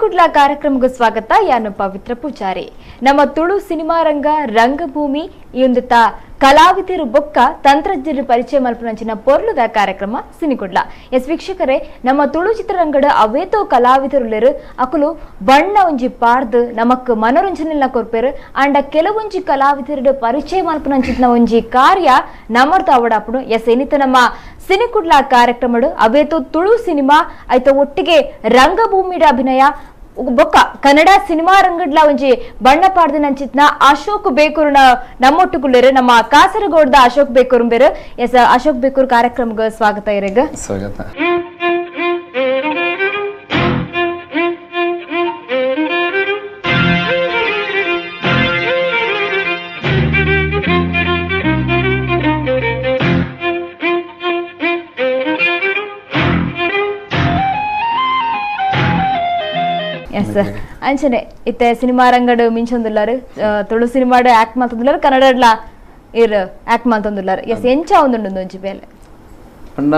Sinikudla ಕಾರ್ಯಕ್ರಮಕ್ಕೆ ಸ್ವಾಗತ. ಯಾನು ಪವಿತ್ರ ಪೂಜಾರಿ. ನಮ್ಮ ತುಳು ಸಿನಿಮಾ ರಂಗ ರಂಗಭೂಮಿ ಈ ಕಲಾವಿದರು ಬೊಕ್ಕ ತಂತ್ರಜ್ಞರು ಪರಿಚಯ ಮಲ್ಪುನಂಚಿನ ಪೊರ್ಲುದ ಕಾರ್ಯಕ್ರಮ ಸಿನಿಕುಡ್ಲ. ಎಸ್ ವೀಕ್ಷಕರೇ, ನಮ್ಮ ತುಳು ಚಿತ್ರರಂಗದ ಅವೇತೋ ಕಲಾವಿದರುಲೆರು ಅಕುಲು ಬಣ್ಣ ಒಂಜಿ ಪಾರ್ದು ನಮಕ್ ಮನೋರಂಜನೆ ಕೊರ್ಪೇರು. ಅಂಡ ಕೆಲವೊಂಜಿ ಕಲಾವಿದರು ಪರಿಚಯ ಮಲ್ಪುನಂಚಿನ ಒಂಜಿ ಕಾರ್ಯ ನಮರ್ದ ಅವಡಾಪುಡು. ಎಸ್ ಏನಿತ ನಮ್ಮ ಸಿನಿಕುಡ್ಲ ಕಾರ್ಯಕ್ರಮಡು ಅವೇತೋ ತುಳು ಸಿನಿಮಾ ಐತ ಒಟ್ಟಿಗೆ ರಂಗಭೂಮಿಯ ಅಭಿನಯ ಬೊಕ್ಕ ಕನ್ನಡ ಸಿನಿಮಾ ರಂಗಡ್ಲ ಒಂಜಿ ಬಣ್ಣ ಪಾಡ್ದಿನಂಚಿತ್ನ ಅಶೋಕ್ ಬೇಕೂರ್ನ ನಮ್ಮೊಟ್ಟುಗುಳ್ಳೇರು ನಮ್ಮ ಕಾಸರಗೋಡ್ದ ಅಶೋಕ್ ಬೇಕೂರ್ ಬೇರು. ಎಸ್ ಅಶೋಕ್ ಬೇಕೂರ್ ಕಾರ್ಯಕ್ರಮಕ್ಕೆ ಸ್ವಾಗತ. ಇರೆಗ್ ಸ್ವಾಗತ. ಅಂಚನೆ ಇತ್ತೆ ಸಿನಿಮಾ ರಂಗಡ್ ಮಿಂಚೊಂದುಲ್ಲಾರು, ತುಳು ಸಿನಿಮಾಡ್ ಆಕ್ಟ್ ಮಲ್ತೊಂದುಲ್ಲಾರು, ಕನ್ನಡಡ್ಲ ಇರ್ ಆಕ್ಟ್ ಮಲ್ತೊಂದುಲ್ಲಾರು. ಎಸ್ ಎಂಚ ಒಂದುಂಡು ಒಂಜಿ ಬೇಲೆ ಪಂಡ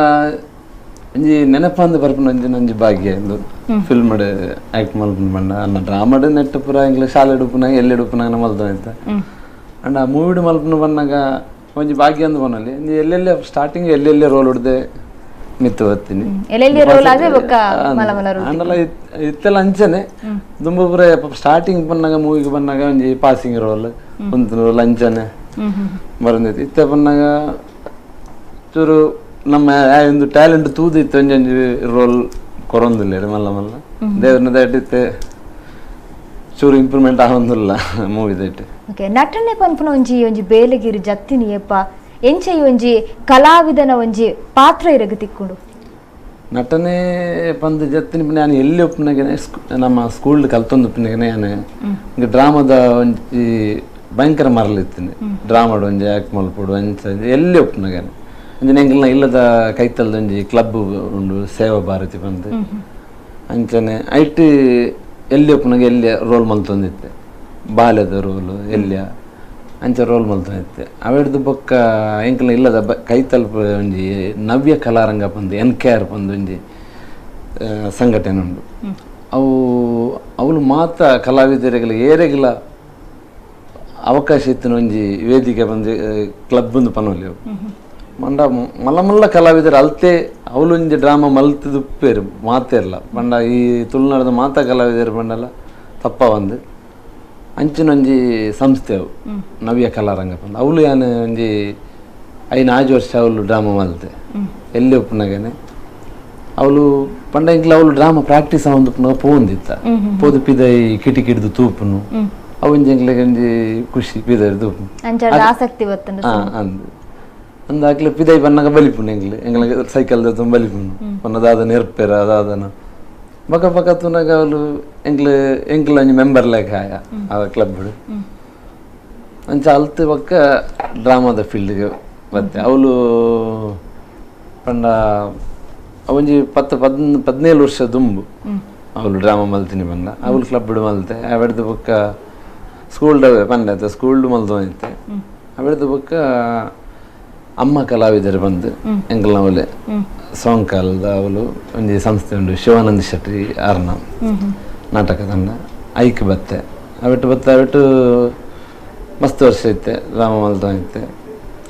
ಒಂಜಿ ನೆನಪಂದು ಬರ್ಪುನ ಒಂಜಿ ಒಂಜಿ ಭಾಗ್ಯ ಇಂದು ಫಿಲ್ಮ್ ಆಕ್ಟ್ ಮಲ್ಪುನ ಪಂಡ ಅನ್ನ ಡ್ರಾಮಾಡ್ ನೆಟ್ ಪೂರ ಎಂಕ್ಲೆ ಶಾಲೆ ಉಪ್ಪುನಾಗ ಎಲ್ಲಿ ಉಪ್ಪುನಾಗ ಮಲ್ತೊಂದಿತ್ತ. ಅಂಡ ಮೂವಿಡ್ ಮಲ್ಪುನ ಬನ್ನಾಗ ಒಂಜಿ ಭಾಗ್ಯ ಅಂದು ಬನ್ನಲ್ಲಿ ಒಂಜಿ ಎಲ್ಲೆಲ್ಲೇ ಸ್ಟಾರ್ಟಿಂಗ್ ಎಲ್ಲೆಲ್ಲೇ ರೋಲ್ ಹೊಡ್ದೆ ಮಿತ್ತು ಬರ್ತೀನಿ. ಅಂಡಲ ಇತ್ತೆಲ್ಲ ಅಂಚನೆ ದುಂಬ ಪೂರ ಸ್ಟಾರ್ಟಿಂಗ್ ಬಂದಾಗ ಮೂವಿಗೆ ಬಂದಾಗ ಒಂಜಿ ಪಾಸಿಂಗ್ ರೋಲ್ ಒಂದು ರೋಲ್ ಅಂಚನೆ ಬರಂದಿತ್ತು. ಇತ್ತೆ ಬಂದಾಗ ಚೂರು ನಮ್ಮ ಒಂದು ಟ್ಯಾಲೆಂಟ್ ತೂದಿತ್ತು ಒಂಜಿ ಒಂಜಿ ರೋಲ್ ಕೊರೊಂದಿಲ್ಲ ಮಲ್ಲ ಮಲ್ಲ ದೇವ್ರನ್ನ ದಯಟಿತ್ತೆ ಚೂರು ಇಂಪ್ರೂವ್ಮೆಂಟ್ ಆಗೊಂದಿಲ್ಲ ಮೂವಿ ದಯಟ್. ಓಕೆ, ನಟನೆ ಪನ್ಪುನ ಒಂಜಿ ಒಂಜಿ ಬೇಲೆಗಿರಿ ಜತ್ತಿನಿ ಯಪ್ಪ ಎಂಚ ಈ ಒಂಜಿ ಕಲಾವಿದನ ಒಂಜಿ ಪಾತ್ರ ಇರಗ ತಿಕ್ಕೊಂಡು ನಟನೆ ಪಂದು ಜತ್ತಿನ ನಾನು ಎಲ್ಲಿ ಒಪ್ಪನಾಗನೆ ನಮ್ಮ ಸ್ಕೂಲ್ ಕಲ್ತೊಂದು ಒಪ್ಪನಾಗನೆ ನಾನು ಡ್ರಾಮಾದ ಒಂಜಿ ಭಯಂಕರ ಮರಲಿತ್ತೀನಿ. ಡ್ರಾಮಾಡು ಒಂಜಿ ಆ್ಯಕ್ಟ್ ಮಲ್ಪೊಡು ಅಂಚ ಎಲ್ಲಿ ಒಪ್ಪನಾಗನೆ ಒಂಜಿ ಎಂಕಲ್ನ ಇಲ್ಲದ ಕೈತಲ್ದ ಒಂಜಿ ಕ್ಲಬ್ ಉಂಡು ಸೇವಾ ಭಾರತಿ ಬಂದು ಅಂಚನೆ ಐಟ್ ಎಲ್ಲಿ ಒಪ್ಪನಾಗ ಎಲ್ಲಿ ರೋಲ್ ಮಲ್ತೊಂದಿತ್ತೆ, ಬಾಲ್ಯದ ರೋಲು ಎಲ್ಲಿಯ ಅಂಚ ರೋಲ್ ಮಲ್ತೊಂದಿತ್ತೆ. ಅವೆಡ್ದು ಬೊಕ್ಕ ಎಂಕಲ್ನ ಇಲ್ಲದ ಕೈತಲ್ಪ ಒಂಜಿ ನವ್ಯ ಕಲಾರಂಗ ಪಂದು N K R ಪಂದು ಒಂಜಿ ಸಂಘಟನೆ ಉಂಡು. ಅವು ಅವಳು ಮಾತ ಕಲಾವಿದರಿಗೆಲ್ಲ ಏರೆಗೆಲ್ಲ ಅವಕಾಶ ಇತ್ತಿನ ಒಂಜಿ ವೇದಿಕೆ ಬಂದು ಕ್ಲಬ್ ಒಂದು ಪನೊಲಿ ಅವು ಮಂಡ ಮಲ್ಲ ಮಲ್ಲ ಕಲಾವಿದರು ಅಲ್ತೆ ಅವಳು ಒಂಜಿ ಡ್ರಾಮಾ ಮಲ್ತದ ಉಪ್ಪೇರು ಮಾತೇರ್ಲ ಪಂಡ ಈ ತುಳುನಾಡದ ಮಾತಾ ಕಲಾವಿದರು ಪಂಡಲ್ಲ ತಪ್ಪ ಒಂದು ಅಂಚಿನ ಒಂಜಿ ಸಂಸ್ಥೆ ಅವು ನವ್ಯ ಕಲಾರಂಗ ಪಂದ. ಅವಳು ಯಾನು ಒಂಜಿ 5 ವರ್ಷ ಅವಳು ಡ್ರಾಮಾ ಮಲ್ತೆ ಎಲ್ಲಿ ಒಪ್ಪನಾಗನೆ ಅವಳು ಪಂಡ ಇಂಕ್ಲ ಅವಳು ಡ್ರಾಮಾ ಪ್ರಾಕ್ಟೀಸ್ ಆವೊಂದು ಉಪ್ಪುನಾಗ ಪೋಂದಿತ್ತ ಪೋದು ಪಿದೈ ಕಿಟಿ ಕಿಡಿದು ತೂಪುನು ಅವು ಒಂಜಿ ಎಂಕ್ಲೆಗ್ ಒಂಜಿ ಖುಷಿ ಪಿದೈ ತೂಪು ಆಸಕ್ತಿ ಅಂದ್ ಅಂದ್ ಅಕ್ಲೆ ಪಿದೈ ಬನ್ನಾಗ ಬಲಿಪುನು ಎಂಕ್ಲೆ ಎಂಗ್ಲಿಗೆ ಸೈಕಲ್ ತುಂಬ ಬಲಿಪುನು ಪನ್ನ ದಾದ ನೆರ್ಪೆರ ದಾದನ ಬಕ ಬಕ ತುನಾಗ ಅವಳು ಎಂಕ್ಲೆ ಎಂಕ್ಲ ಒಂಜಿ ಮೆಂಬರ್ ಲೆಕ್ಕ ಆಯ ಆ ಕ್ಲಬ್ ಅಂಚ ಅಲ್ತ್ ಬೊಕ್ಕ ಡ್ರಾಮಾದ ಫೀಲ್ಡ್ಗೆ ಬತ್ತೆ. ಅವಳು ಪಂಡ ಒಂಜಿ 10 15 ವರ್ಷ ದುಂಬು ಅವಳು ಡ್ರಾಮಾ ಮಲ್ತೀನಿ ಬಂದ ಅವಳು ಕ್ಲಬ್ ಮಲ್ತೆ. ಅವೆಡ್ದು ಬೊಕ್ಕ ಸ್ಕೂಲ್ ಪಂಡ ಸ್ಕೂಲ್ ಮಲ್ತೊಂದಿತ್ತೆ. ಅವೆಡ್ದು ಬೊಕ್ಕ ಅಮ್ಮ ಕಲಾವಿದರು ಬಂದು ಎಂಕಲ್ನ ಅವಳೆ ಸೋಂಕಾಲದ ಅವಳು ಒಂಜಿ ಸಂಸ್ಥೆ ಉಂಡು ಶಿವಾನಂದ ಶೆಟ್ಟಿ ಆರ್ನ ನಾಟಕ ತಂಡ ಐಕ್ ಬತ್ತೆ. ಅವೆಟ್ಟು ಬತ್ತೆ ಅವೆಟ್ಟು ಮಸ್ತ್ ವರ್ಷ ಇತ್ತೆ ಡ್ರಾಮಾ ಮಲ್ತೊಂದಿತ್ತೆ.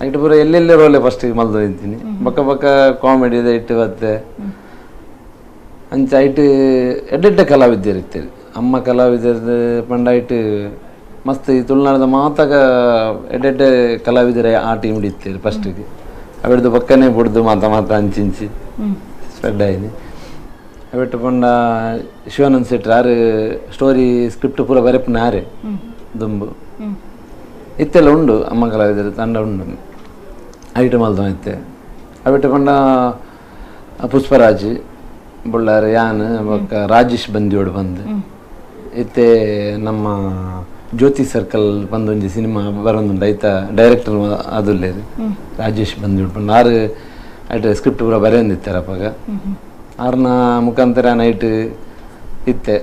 ಐಟ್ ಪೂರ ಎಲ್ಲೆಲ್ಲೇ ರೋಲೆ ಫಸ್ಟಿಗೆ ಮಲ್ತೊಂದಿದ್ದೀನಿ. ಬೊಕ್ಕ ಬೊಕ್ಕ ಕಾಮಿಡಿ ಇಟ್ಟು ಬತ್ತೆ ಅಂಚ ಐಟ್ ಎಡ್ಡೆಡ್ಡೆ ಕಲಾವಿದರು ಇತ್ತೇರಿ. ಅಮ್ಮ ಕಲಾವಿದರ ಪಂಡ ಐಟ್ ಮಸ್ತ್ ಈ ತುಳುನಾಡದ ಮಾತಾಗ ಎಡ್ಡೆಡ್ಡೆ ಕಲಾವಿದರೇ ಆ ಟೀಮ್ ಇತ್ತೇರಿ ಫಸ್ಟಿಗೆ. ಅವೆಡ್ದು ಪಕ್ಕನೆ ಬುಡ್ದು ಮಾತಾ ಮಾತಾ ಅಂಚಿಂಚಿ ಸ್ಪ್ರೆಡ್ ಆಯ್ತು. ಅವೆಟ್ಟು ಪಂಡ ಶಿವಾನಂದ ಶೆಟ್ಟಿ ಆರು ಸ್ಟೋರಿ ಸ್ಕ್ರಿಪ್ಟ್ ಪೂರ ಬರೆಪುನ ಆರೆ ದುಂಬು ಇತ್ತೆಲ್ಲ ಉಂಡು ಅಮ್ಮ ಕಲಾವಿದರು ತಂಡ ಉಂಡು ಐಟ್ ಮಲ್ತೊಂದಿತ್ತೆ. ಅವೆಟ್ಟು ಪಂಡ ಪುಷ್ಪರಾಜ್ ಬಳ್ಳಾರಿ ಯಾನ್ ಬೊಕ್ಕ ರಾಜೇಶ್ ಬಂದಿಯೋಡು ಬಂದು ಇತ್ತೆ ನಮ್ಮ ಜ್ಯೋತಿ ಸರ್ಕಲ್ ಬಂದು ಒಂಜಿ ಸಿನಿಮಾ ಬರೊಂದುಂಡು ಐತ ಡೈರೆಕ್ಟರ್ ಅದುಲ್ಲೇರು ರಾಜೇಶ್ ಬಂದಿಯೋಡು ಪಂಡ ಆರು ಐಟ್ ಸ್ಕ್ರಿಪ್ಟ್ ಪೂರ ಬರೆಯೊಂದಿತ್ತಾರೆ ಅಪ್ಪಗ ಆರ್ನ ಮುಖಾಂತರ ನೈಟ್ ಇತ್ತೆ.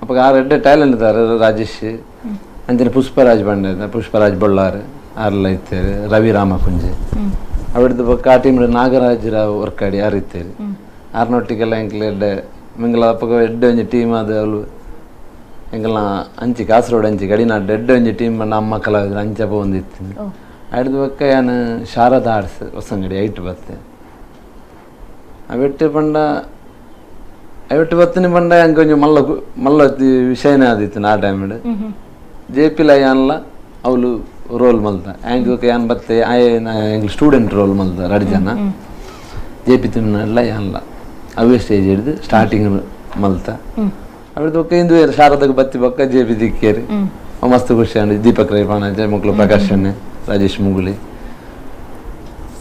ಅಪ್ಪಗ ಆರು ಎಡ್ಡೆ ಟ್ಯಾಲೆಂಟ್ ಇದ್ದಾರೆ ರಾಜೇಶ್ ಅಂಚನೆ ಪುಷ್ಪರಾಜ್ ಬಂಡ ಪುಷ್ಪರಾಜ್ ಬಳ್ಳಾರ್ ಆರ್ಲ ಇತ್ತೇರು ರವಿ ರಾಮಕುಂಜೆ ಅವೆಡ್ದು ಬೊಕ್ಕ ಆ ಟೀಮ್ ನಾಗರಾಜ್ ರಾವ್ ವರ್ಕಾಡಿ ಆರು ಇತ್ತೇರು. ಆರ್ನೊಟ್ಟಿಗೆಲ್ಲ ಎಂಕ್ಲೆ ಎಡ್ಡೆ ಮಿಂಗಲ ಅಪ್ಪಗ ಎಡ್ಡೆ ಒಂಜಿ ಟೀಮ್ ಅದು ಅವಳು ಎಂಕಲ್ನ ಅಂಚಿ ಕಾಸರಗೋಡು ಅಂಚಿ ಗಡಿನಾಡು ಎಡ್ಡೆ ಒಂಜಿ ಟೀಮ್ ಅಮ್ಮ ಕಲಾವಿದ್ರು ಅಂಚ ಪೋಂದಿತ್ತು. ಅಡ್ದು ಬೊಕ್ಕ ಯಾನ್ ಶಾರದಾ ಆರ್ಟ್ಸ್ ಹೊಸಂಗಡಿ ಐಟ್ ಬತ್ತೆ. ಅವೆಟ್ಟು ಪಂಡ ಅವೆಟ್ಟು ಬತ್ತಿನ ಪಂಡ ಅಂಕ ಒಂಜಿ ಮಲ್ಲ ಮಲ್ಲ ವಿಷಯನೇ ಆದಿತ್ತು ಆ ಟೈಮ್ಡ್. ಜೆ ಪಿಲ ಯಾನ್ಲ ಅವಳು ರೋಲ್ ಮಲ್ತ ಆ್ಯಂಕ್ ಯಾನ್ ಬತ್ತೆ ಆಯೆ ಎಂಕ್ಲು ಸ್ಟೂಡೆಂಟ್ ರೋಲ್ ಮಲ್ತ ರಡ್ಡ್ ಜನ. ಜೆ ಪಿ ತಿಮ್ಮನಲ್ಲ ಯಾನ್ಲ ಅವೇ ಸ್ಟೇಜ್ ಹಿಡ್ದು ಸ್ಟಾರ್ಟಿಂಗ್ ಮಲ್ತ. ಅವೆಡ್ದು ಬೊಕ್ಕ ಇಂದು ಶಾರದಕ್ಕೆ ಬತ್ತಿ ಬೊಕ್ಕ ಜೆ ಪಿ ದಿಕ್ಕೇರಿ ಮಸ್ತ್ ಖುಷಿ ಆಂಡ್. ದೀಪಕ್ ರೈ ಪಾಣಾಜೆ ಮೊಕ್ಲು ಪ್ರಕಾಶ್ ಅಣ್ಣೆ ರಾಜೇಶ್ ಮುಗುಳಿ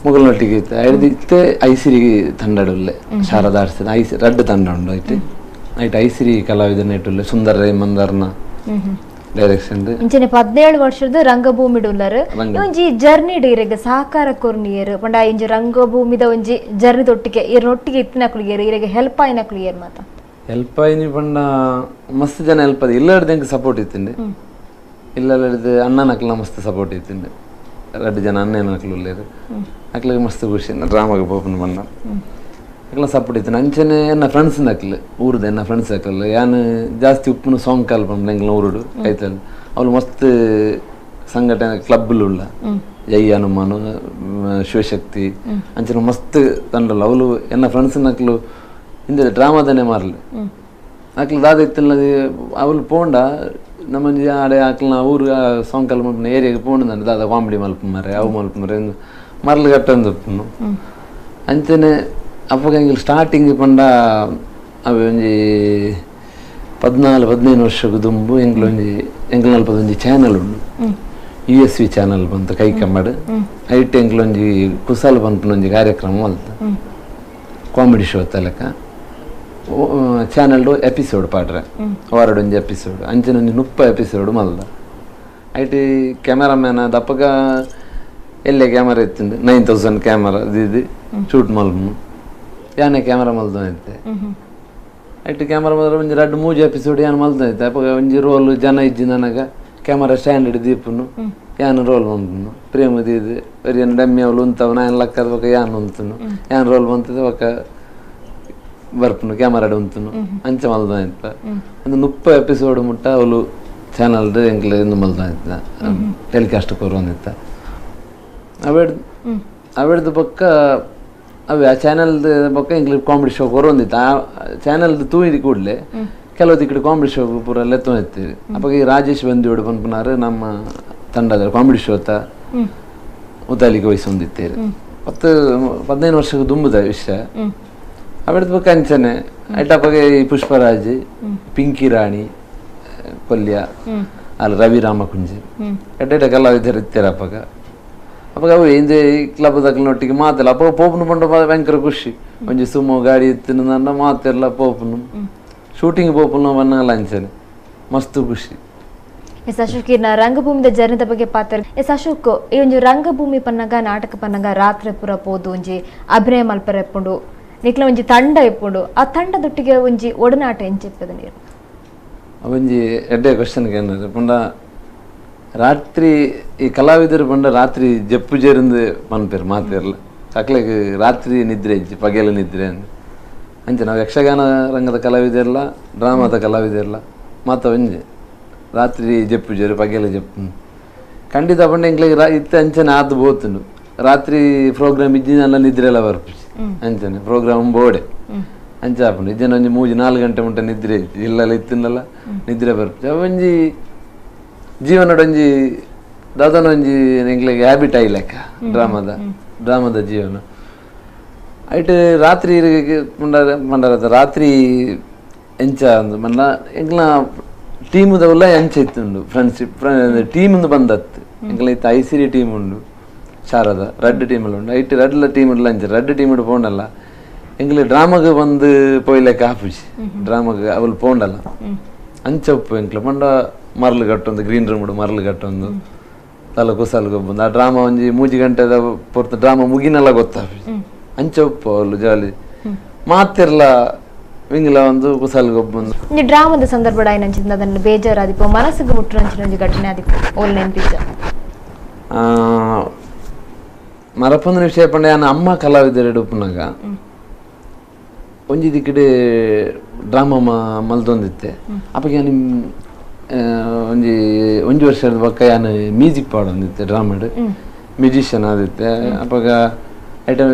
ಮುಗುಲ್ನೊಟ್ಟಿಗೆ ಇತ್ತು. ಐಡ್ದು ಇತ್ತೆ ಐಸಿರಿ ತಂಡಡುಲ್ಲೆ ಶಾರದಾ ಆರ್ಟ್ಸ್ ಐಸಿ ರಡ್ಡ್ ತಂಡ ಉಂಡು ಐಟ್ ಐಟ್ ಐಸಿರಿ ಕಲಾವಿದನ ಇಟ್ಟುಲ್ಲೆ ಸುಂದರ್ ರೈ ಮಂದಾರ್ನ ಡೈರೆಕ್ಷನ್. ಇಂಚನೆ 17 ವರ್ಷದ ರಂಗಭೂಮಿ ಉಲ್ಲರು ಒಂಜಿ ಜರ್ನಿ ಇರೆಗ್ ಸಹಕಾರ ಕೊರ್ನಿಯರು ಪಂಡ ಇಂಜಿ ರಂಗಭೂಮಿದ ಒಂಜಿ ಜರ್ನಿ ದೊಟ್ಟಿಗೆ ಇರನೊಟ್ಟಿಗೆ ಇತ್ತಿನಕುಲು ಇರೆಗ್ ಹೆಲ್ಪ್ ಆಯಿನಕುಲು ಏರ್ ಮಾತ ಹೆಲ್ಪ್ ಆಯಿನಿ ಪಂಡ ಮಸ್ತ್ ಜನ ಹೆಲ್ಪ್ ಆದ ಇಲ್ಲಡ್ದು ಎಂಕ್ ಸಪೋರ್ಟ್ ಇತ್ತಿಂಡೆ. ಇಲ್ಲಡ್ದು ಅಣ್ಣನಕ್ಲ ಮಸ್ತ್ ಸಪೋರ್ಟ್ ಇತ್ತಿಂಡೆ. ರಡ್ಡ್ ಜನ ಅಣ್ಣನಕ್ಲು ಉಲ್ಲೇರು ಅಕ್ಲಿಗೆ ಮಸ್ತ್ ಖುಷಿ ಡ್ರಾಮಾಗೆ ಪೋಪುನ ಪಂಡ ಅಕ್ಲ ಸಪೋರ್ಟ್ ಇತ್ತು. ಅಂಚನೆ ಎನ್ನ ಫ್ರೆಂಡ್ಸ್ ನಕ್ಲು ಊರುದ ಎನ್ನ ಫ್ರೆಂಡ್ಸ್ ಅಕ್ಲು ಯಾನ್ ಜಾಸ್ತಿ ಉಪ್ಪುನ ಸಾಂಗ್ ಕಾಲ್ ಪಂಡ ಎಂಕ್ಲ ಊರುಡು ಐತಲ್ ಅವಳು ಮಸ್ತ್ ಸಂಘಟನೆ ಕ್ಲಬ್ಲು ಉಳ್ಳ ಜೈ ಹನುಮಾನು ಶಿವಶಕ್ತಿ ಅಂಚನೆ ಮಸ್ತ್ ತಂಡಲ್ಲ ಅವಳು ಎನ್ನ ಫ್ರೆಂಡ್ಸ್ ನಕ್ಲು ಇಂದ ಡ್ರಾಮಾದನೆ ಮಾರ್ಲಿ ಅಕ್ಲು ದಾದ ಇತ್ತಿಲ್ಲ ಅವಳು ಪೋಂಡ ನಮ್ಮಂಜಿ ಆಡೆ ಅಕ್ಲ ಊರು ಸಾಂಗ್ ಕಾಲ್ ಮಲ್ಪುನ ಏರಿಯಾಗೆ ಪೋಂಡ ದಾದ ಕಾಮಿಡಿ ಮಲ್ಪ ಮಾರೆ ಅವು ಮಲ್ಪ ಮಾರೆ ಮರ್ಲು ಕಟ್ಟೊಂದು ಉಪ್ಪುನು. ಅಂಚನೆ ಅಪ್ಪಗ ಎಂಕ್ ಸ್ಟಾರ್ಟಿಂಗ್ ಪಂಡ ಅವೆ ಒಂಜಿ 14 15 ವರ್ಷಕ್ಕೆ ದುಂಬು ಎಂಕ್ಲೊಂಜಿ ಎಂಕ್ಲನಲ್ಪದೊಂಜಿ ಚಾನಲ್ ಉಂಡು U S V channel ಬಂತು ಕೈಕಂಬಡ್. ಐಟ್ ಎಂಕ್ಲೊಂಜಿ ಕುಸಾಲ್ ಪನ್ಪುನೊಂಜಿ ಕಾರ್ಯಕ್ರಮ ಮಲ್ತ ಕಾಮಿಡಿ ಶೋ ತಲಕ ಚಾನಲ್ಡು ಎಪಿಸೋಡ್ ಪಾಡ್ರೆ ವಾರಡೊಂಜಿ ಎಪಿಸೋಡ್ ಅಂಚನೊಂಜಿ 30 ಎಪಿಸೋಡ್ ಮಲ್ದ. ಐಟ್ ಕ್ಯಾಮರಾಮ್ಯಾನ್ ದಪ್ಪಗ ಎಲ್ಲೆ ಕ್ಯಾಮರಾ ಇತ್ತಿಂಡು 9000 ಕ್ಯಾಮರಾ ಇದು ಶೂಟ್ ಮಲ್ಪು ಯಾನೆ ಕ್ಯಾಮರಾ ಮಲ್ದ ಇತ್ತೆ. ಐಟ್ ಕ್ಯಾಮರಾ ಮಲ್ದ ಒಂಜಿ ರಡ್ಡ್ ಮೂಜಿ ಎಪಿಸೋಡ್ ಯಾನ್ ಮಲ್ದ ಇತ್ತೆ. ಅಪ್ಪಗ ಒಂಜಿ ರೋಲ್ ಜನ ಇಜ್ಜಿ ನನಗ ಕ್ಯಾಮರಾ ಸ್ಟ್ಯಾಂಡ್ ದೀಪುನು ಯಾನ್ ರೋಲ್ ಮಲ್ಪುನು ಪ್ರೇಮ ದೀದು ಒರಿಯನ್ ಡಮ್ಮಿ ಅವಳು ಉಂತವ ನಾನ್ ಲಕ್ಕದ ಬೊಕ್ಕ ಯಾನ್ ಉಂತುನು ಯಾನ್ ರೋಲ್ ಮಂತದ ಬೊಕ್ಕ ಬರ್ಪುನು ಕ್ಯಾಮರಾಡ್ ಉಂತುನು ಅಂಚ ಮಲ್ದ ಇತ್ತ. ಒಂದು 30 ಎಪಿಸೋಡ್ ಮುಟ್ಟ ಅವಳು ಚಾನಲ್ಡ್ ಎಂಕ್ಲೆ ಇಂದು ಮಲ್ದ ಇತ್ತ ಟೆಲಿಕಾಸ್ಟ್ ಕೊರೊಂದಿತ್ತ. ಅವೆಡ್ ಅವೆಡ್ದು ಬೊಕ್ಕ ಅವೇ ಆ ಚಾನಲ್ದ ಬೊಕ್ಕ ಎಂಕ್ಲೆ ಕಾಮಿಡಿ ಶೋ ಕೊರೊಂದಿತ್ತ. ಆ ಚಾನಲ್ದ ತೂಯಿದ ಕೂಡಲೇ ಕೆಲವು ದಿಕ್ಕಡೆ ಕಾಮಿಡಿ ಶೋ ಪೂರ ಲೆತ್ತೊಂದಿತ್ತೀರಿ. ಅಪ್ಪಗ ಈ ರಾಜೇಶ್ ಬಂದಿಯೋಡು ಪನ್ಪುನಾರು ನಮ್ಮ ತಂಡದ ಕಾಮಿಡಿ ಶೋತ ಮುತಾಲಿಕೆ ವಹಿಸೊಂದಿತ್ತೀರಿ. 10 15 ವರ್ಷಕ್ಕೆ ದುಂಬುದ ವಿಷಯ. ಅವೆಡ್ದು ಬೊಕ್ಕ ಅಂಚನೆ ಐಟಪ್ಪಗೆ ಈ ಪುಷ್ಪರಾಜ್ ಪಿಂಕಿ ರಾಣಿ ಕೊಲ್ಯ ಅಲ್ಲಿ ರವಿ ರಾಮಕುಂಜಿ ಎಡ್ಡೆಡ್ಡೆ ಕಲಾವಿದರು ಇತ್ತೀರ ಅಪ್ಪಗ. ಅಪ್ಪಗ ಅವು ಇಂದೆ ಕ್ಲಬ್ ದಕ್ಲಿನೊಟ್ಟಿಗೆ ಮಾತೆಲ್ಲ ಅಪ್ಪಗ ಪೋಪುನು ಪಂಡ ಭಯಂಕರ ಖುಷಿ. ಒಂಜಿ ಸುಮೋ ಗಾಡಿ ಇತ್ತಿನ ನನ್ನ ಮಾತೆಲ್ಲ ಪೋಪುನು ಶೂಟಿಂಗ್ ಪೋಪುನು ಬನ್ನಲ್ಲ ಅಂಚನೆ ಮಸ್ತ್ ಖುಷಿ. ಎಸ್ ಅಶೋಕ್ ಇರ್ನ ರಂಗಭೂಮಿದ ಜರ್ನಿದ ಬಗ್ಗೆ ಪಾತ್ರ. ಎಸ್ ಅಶೋಕ್ ಈ ಒಂಜಿ ರಂಗಭೂಮಿ ಪನ್ನಗ ನಾಟಕ ಪನ್ನಗ ರಾತ್ರಿ ಪೂರ ಪೋದು ಒಂಜಿ ಅಭಿನಯ ಮಲ್ಪರೆ ಇಪ್ಪುಂಡು ನಿಕ್ಲ ಒಂಜಿ ತಂಡ ಇಪ್ಪುಂಡು ಆ ತಂಡದೊಟ್ಟಿಗೆ ಒಂಜಿ ಒಡನಾಟ ಎಂಚಿಪ್ಪದ ನೀರು ಒಂಜಿ ಎಡ್ಡೆ ಕ್ವಶನ್ ಕೇಂದ್ರ ಪಂಡ ರಾತ್ರಿ ಈ ಕಲಾವಿದರು ಪಂಡ ರಾತ್ರಿ ಜಪ್ಪು ಜೇರಿಂದು ಪನ್ಪೇರು ಮಾತಿರಲ್ಲ ಅಕ್ಲೆಗ್ ರಾತ್ರಿ ನಿದ್ರೆ ಇಜ್ಜಿ ಪಗೆಲ ನಿದ್ರೆ ಅಂದ್ ಅಂಚೆ ನಾವು ಯಕ್ಷಗಾನ ರಂಗದ ಕಲಾವಿದೆಲ್ಲ ಡ್ರಾಮಾದ ಕಲಾವಿದೆಲ್ಲ ಮಾತ ಒಂಜಿ ರಾತ್ರಿ ಜಪ್ಪು ಜೇರು ಪಗೆಲ ಜಪ್ಪು ಖಂಡಿತ ಪಂಡ ಎಂಕ್ಲೆಗ್ ಇತ್ತೆ ಅಂಚನೆ ಆತು ಬೋತುಂಡು ರಾತ್ರಿ ಪ್ರೋಗ್ರಾಮ್ ಇಜ್ಜಿನಲ್ಲ ನಿದ್ರೆ ಎಲ್ಲ ಬರ್ಪುಜಿ ಅಂಚನೆ ಪ್ರೋಗ್ರಾಮ್ ಬೋಡೆ ಅಂಚೆ ಆಪುಂಡು ಇಜ್ಜನ ಒಂಜಿ 3-4 ಗಂಟೆ ಮುಟ್ಟ ನಿದ್ರೆ ಇಲ್ಲಲ್ಲ ಇತ್ತಿನಲ್ಲ ನಿದ್ರೆ ಬರ್ಪುಜಿ. ಅವಂಜಿ ಜೀವನಡೊಂಜಿ ದಾದನ ಒಂಜಿ ಎಂಕ್ಲೆಗ್ ಹ್ಯಾಬಿಟ್ ಆಯ್ಲೆಕ್ಕ ಡ್ರಾಮಾದ ಡ್ರಾಮಾದ ಜೀವನ. ಐಟ್ ರಾತ್ರಿ ಮಂಡರ ರಾತ್ರಿ ಎಂಚ ಅಂದ್ ಮನ್ನ ಎಂಕ್ಲ ಟೀಮುದವಲ್ಲ ಎಂಚ ಇತ್ತುಂಡು ಫ್ರೆಂಡ್ಶಿಪ್ ಟೀಮ್ ಬಂದತ್ತು ಎಂಕ್ಲ ಇತ್ತು ಐಸಿರಿ ಟೀಮ್ ಉಂಡು ಶಾರದ ರಡ್ಡ್ ಟೀಮಲ್ಲಿ ಉಂಡು ಐಟ್ ರಡ್ಲ ಟೀಮ್ ಉಂಡು ಅಂಚೆ ರಡ್ಡ್ ಟೀಮ್ ಪೋಂಡಲ್ಲ ಎಂಕ್ಲೆ ಡ್ರಾಮಾಗೆ ಬಂದು ಪೋಯ್ಲೆಕ್ಕ ಆಪುಜಿ ಡ್ರಾಮಾಗೆ ಅವಳು ಪೋಂಡಲ್ಲ ಅಂಚ ಉಪ್ಪು ಎಂಕ್ಲೆ ಪಂಡ ಮರಳು ಕಟ್ಟೊಂದು ಗ್ರೀನ್ ರೂಮ್ ಮರಳು ಕಟ್ಟೊಂದು ತಲೆ ಕುಸಾಲ್ ಗೊಬ್ಬೊಂದು ಆ ಡ್ರಾಮಾ ಒಂಜಿ 3 ಗಂಟೆದ ಪೊರ್ತು ಡ್ರಾಮಾ ಮುಗಿನೆಲ್ಲ ಗೊತ್ತಾಪುಜಿ ಅಂಚ ಉಪ್ಪು ಅವಳು ಜಾಲಿ ಮಾತಿರ್ಲ ವಿಂಗ್ಲ ಒಂದು ಕುಸಾಲ್ ಗೊಬ್ಬೊಂದು. ಈ ಡ್ರಾಮಾದ ಸಂದರ್ಭ ಆಯ್ನಂಚಿಂದ ಅದನ್ನು ಬೇಜಾರಾದಿಪ್ಪು ಮನಸ್ಸಿಗೆ ಮುಟ್ಟುನಂಚಿನ ಒಂಜಿ ಘಟನೆ ಆದಿಪ್ಪು ಓಲ್ ನೆನಪಿಜ್ಜ? ಮರಪೊಂದಿನ ವಿಷಯ ಪಂಡ ಯಾನ್ ಅಮ್ಮ ಕಲಾವಿದರೆಡ್ ಉಪ್ಪುನಗ ಒಂಜಿ ದಿಕ್ಕಡೆ ಡ್ರಾಮಾ ಮಲ್ದೊಂದಿತ್ತೆ ಅಪ್ಪಗೆ ಯಾನ್ ಒಂಜಿ ಒಂಜಿ ವರ್ಷದ ಬೊಕ್ಕ ಯಾನ್ ಮ್ಯೂಸಿಕ್ ಪಾಡೊಂದಿತ್ತೆ ಡ್ರಾಮಾಡ್ ಮ್ಯೂಸಿಷಿಯನ್ ಆದಿತ್ತೆ ಅಪಗ ಐಟಮ್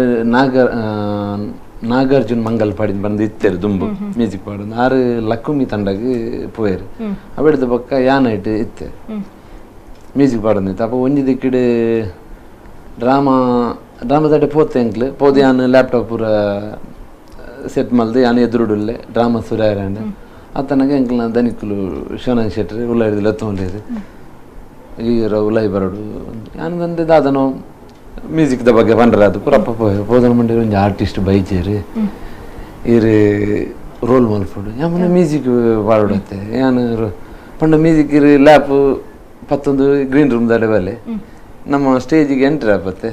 ನಾಗಾರ್ಜುನ್ ಮಂಗಲ್ ಪಾಡಿನ ಬಂದು ಇತ್ತೇರು ದುಂಬು ಮ್ಯೂಸಿಕ್ ಪಾಡೊಂದು ಆರು ಲಕ್ಕುಮಿ ತಂಡಗ್ ಪೋಯರು ಅವೆಡ್ದ ಬೊಕ್ಕ ಯಾನ್ ಐಟ್ ಇತ್ತೆ ಮ್ಯೂಸಿಕ್ ಪಾಡೊಂದಿತ್ತೆ ಅಪ್ಪ ಒಂಜಿ ದಿಕ್ಕಡೆ ಡ್ರಾಮಾ ಡ್ರಾಮಾದಡೆ ಪೋತೆ ಎಂಕ್ಲು ಪೋದು ಯಾನ್ ಲ್ಯಾಪ್ಟಾಪ್ ಪೂರ ಸೆಟ್ ಮಲ್ದು ಯಾನ್ ಎದುರುಡುಲ್ಲೆ ಡ್ರಾಮಾ ಸುರಾಯರಂಡ ಆತನಾಗ ಎಂಕ್ಲ ದನಿಕುಲು ಶಿವನಂದ ಶೆಟ್ರು ಉಲ್ಲ ಹಿಡಿದಿಲ್ಲ ತೊಗೊಂಡಿರು ಈರ ಉಲೈ ಬರಡು ಯಾನ್ ಬಂದು ದಾದನೋ ಮ್ಯೂಸಿಕ್ದ ಬಗ್ಗೆ ಪಂಡ್ರೆ ಅದು ಪೂರ ಅಪ್ಪ ಪೋದನ ಮಂಡಿ ಒಂಜಿ ಆರ್ಟಿಸ್ಟ್ ಬೈಚೇರು ಈರು ರೋಲ್ ಮಲ್ಪಡು ಯಾಮನೆ ಮ್ಯೂಸಿಕ್ ಪಾಡೋಡತ್ತೆ ಯಾನ್ ಪಂಡ ಮ್ಯೂಸಿಕ್ ಇರು ಲ್ಯಾಪ್ ಪತ್ತೊಂದು ಗ್ರೀನ್ ರೂಮ್ ದಾಡೆ ಬಲೆ ನಮ್ಮ ಸ್ಟೇಜಿಗೆ ಎಂಟ್ರಿ ಆಪತ್ತೆ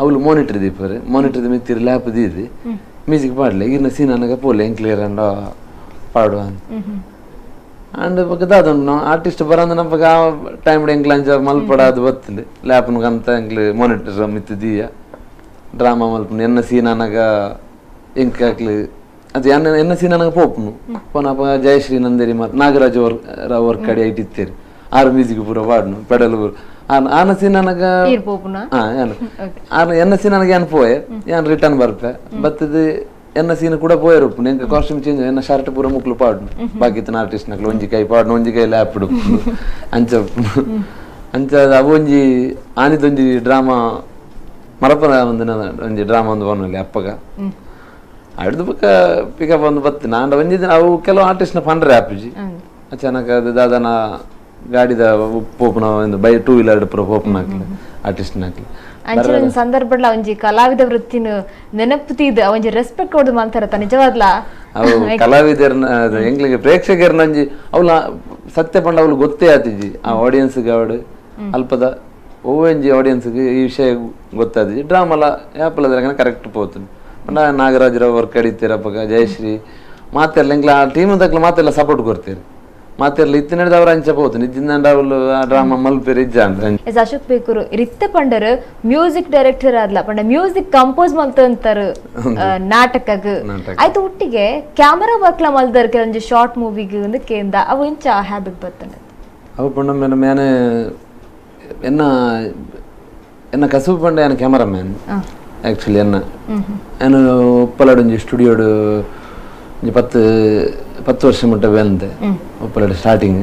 ಅವಳು ಮಾನಿಟರ್ ದೀಪರು ಮಾನಿಟರ್ ಮಿತ್ತಿರು ಲ್ಯಾಪ್ ದೀದಿ ಮ್ಯೂಸಿಕ್ ಪಾಡಲೆ ಈಗಿನ ಸೀನ್ ಅನಗ ಪೋಲೆ ಹೆಂಗೆ ಕ್ಲಿಯರ್ ಅಂಡ ಪಾಡುವ ಅಂಡ್ ಬೊಕ್ಕ ದಾದ ಆರ್ಟಿಸ್ಟ್ ಬರಂದ ನಮ್ಮಗ ಆ ಟೈಮ್ ಎಂಕ್ಲ ಅಂಚ ಮಲ್ಪಡ ಅದು ಬತ್ತಿಲ್ಲ ಲ್ಯಾಪ್ನ ಕಂತ ಎಂಕ್ಲು ಮಾನಿಟರ್ ಮಿತ್ತು ದೀಯ ಡ್ರಾಮಾ ಮಲ್ಪುನು ಎನ್ನ ಸೀನ್ ಅನಗ ಎಂಕ್ ಹಾಕ್ಲಿ ಅದು ಎನ್ನ ಎನ್ನ ಸೀನ್ ಅನಗ ಪೋಪುನು ಪೋನಪ್ಪ ಜಯಶ್ರೀ ನಂದೇರಿ ಮಾತು ನಾಗರಾಜ್ ರಾವ್ ವರ್ಕ್ ಅಡಿ ಐಟ್ ಇತ್ತೇರಿ ಆರು ಮ್ಯೂಸಿಕ್ ಪೂರ ಪಾಡ್ನು ಪೆಡಲ್ ಪೂರ ಆನ ಸೀನ್ ಅನಗ ಆನ ಎನ್ನ ಸೀನ್ ಅನಗ ಏನ್ ಪೋಯೆ ಏನ್ ರಿಟರ್ನ್ ಬರ್ಪೆ ಬತ್ತದು ಎನ್ನ ಸೀನ್ ಕೂಡ ಪೋಯರು ಎಂಕ ಕಾಸ್ಟ್ಯೂಮ್ ಚೇಂಜ್ ಎನ್ನ ಶರ್ಟ್ ಪೂರ ಮುಕ್ಲು ಪಾಡ್ನು ಬಾಕಿತ್ತನ ಆರ್ಟಿಸ್ಟ್ ನಕ್ಲು ಒಂಜಿ ಕೈ ಪಾಡ್ನು ಒಂಜಿ ಕೈ ಲ್ಯಾಪ್ ಅಂಚ ಅಂಚ ಅವು ಒಂಜಿ ಆನಿದೊಂಜಿ ಡ್ರಾಮಾ ಮರಪನ ಒಂದಿನ ಒಂಜಿ ಡ್ರಾಮಾ ಒಂದು ಬನ್ನಲ್ಲಿ ಅಪ್ಪಗ ಅಡ್ದು ಬೊಕ್ಕ ಪಿಕಪ್ ಒಂದು ಬತ್ತಿನ ಅಂಡ ಒಂಜಿ ದಿನ ಅವು ಕೆಲವು ಆರ್ಟಿಸ್ಟ್ನ ಪಂಡ್ರೆ ಆಪುಜಿ ಅಚಾನಕ ಅದು ದಾದನ ಗಾಡಿದ ಪೋಪುನ ಒಂದು by two wheeler ಪೂರ ಪೋಪುನ ಹಾಕ್ಲಿ ಆರ್ಟಿಸ್ಟ್ನ ಹಾಕ್ಲಿ ಅಂಚಿನ ಸಂದರ್ಭಡ್ಲ ಒಂಜಿ ಕಲಾವಿದ ವೃತ್ತಿನ ನೆನಪು ತೀದ್ ಒಂಜಿ ರೆಸ್ಪೆಕ್ಟ್ ಕೊಡು ಮಾತಾರತ ನಿಜವಾದ್ಲ ಅವು ಕಲಾವಿದರ್ನ ಎಂಗ್ಲಿಗೆ ಪ್ರೇಕ್ಷಕರ್ನ ಒಂಜಿ ಅವಳ ಸತ್ಯ ಪಂಡ ಅವಳು ಗೊತ್ತೇ ಆತಿಜಿ ಆ ಆಡಿಯನ್ಸ್ಗೆ ಅವಡು ಅಲ್ಪದ ಒಂಜಿ ಆಡಿಯನ್ಸ್ಗೆ ಈ ವಿಷಯ ಗೊತ್ತಾತಿಜಿ ಡ್ರಾಮಲ ಯಾಪಲದ ಕರೆಕ್ಟ್ ಪೋತುಂಡು ಪಂಡ ನಾಗರಾಜರಾವ್ ವರ್ಕ್ ಅಡಿತೀರಪ್ಪಗ ಜಯಶ್ರೀ ಮಾತೆಲ್ಲ ಎಂಗ್ಲ ಆ ಟೀಮ್ ತಕ್ಲ ಮಾತೆಲ್ಲ ಸಪೋರ್ಟ್ ಕೊಡ್ತೀರಿ ಮಾತೆಲ್ಲ ಇತ್ತಿನಡ್ದು ಅವ್ರ ಅಂಚ ಪೋತು ನಿಜ್ಜಿಂದ ಅವಳು ಆ ಡ್ರಾಮಾ ಮಲ್ಪೇರು ಇಜ್ಜ ಅಂತ S Ashok Bekur ರಿತ್ತ ಪಂಡರು music director ಆದ್ಲ ಪಂಡ ಮ್ಯೂಸಿಕ್ ಕಂಪೋಸ್ ಮಲ್ತಂತಾರು ನಾಟಕಗ್ ಆಯ್ತು ಒಟ್ಟಿಗೆ ಕ್ಯಾಮರಾ ವರ್ಕ್ಲ ಮಲ್ದರ್ ಕೆಲವೊಂಜಿ ಶಾರ್ಟ್ ಮೂವಿಗ್ ಒಂದು ಕೇಂದ ಅವು ಇಂಚ ಹ್ಯಾಬಿಟ್ ಬರ್ತದೆ ಅವು ಪಂಡ ಮೇಡಮ್ ಯಾನ ಎನ್ನ ಎನ್ನ ಕಸುಬು ಪಂಡ ಯಾನ ಕ್ಯಾಮರಾಮ್ಯಾನ್ ಆ್ಯಕ್ಚುಲಿ ಎನ್ನ ನಾನು ಉಪ್ಪಲಾಡೊಂಜಿ ಸ್ಟುಡಿಯೋಡು ಒಂಜಿ 10 ವರ್ಷ ಮುಟ್ಟ ಬಂದೆ ಉಪ್ಪಲಾಡು ಸ್ಟಾರ್ಟಿಂಗ್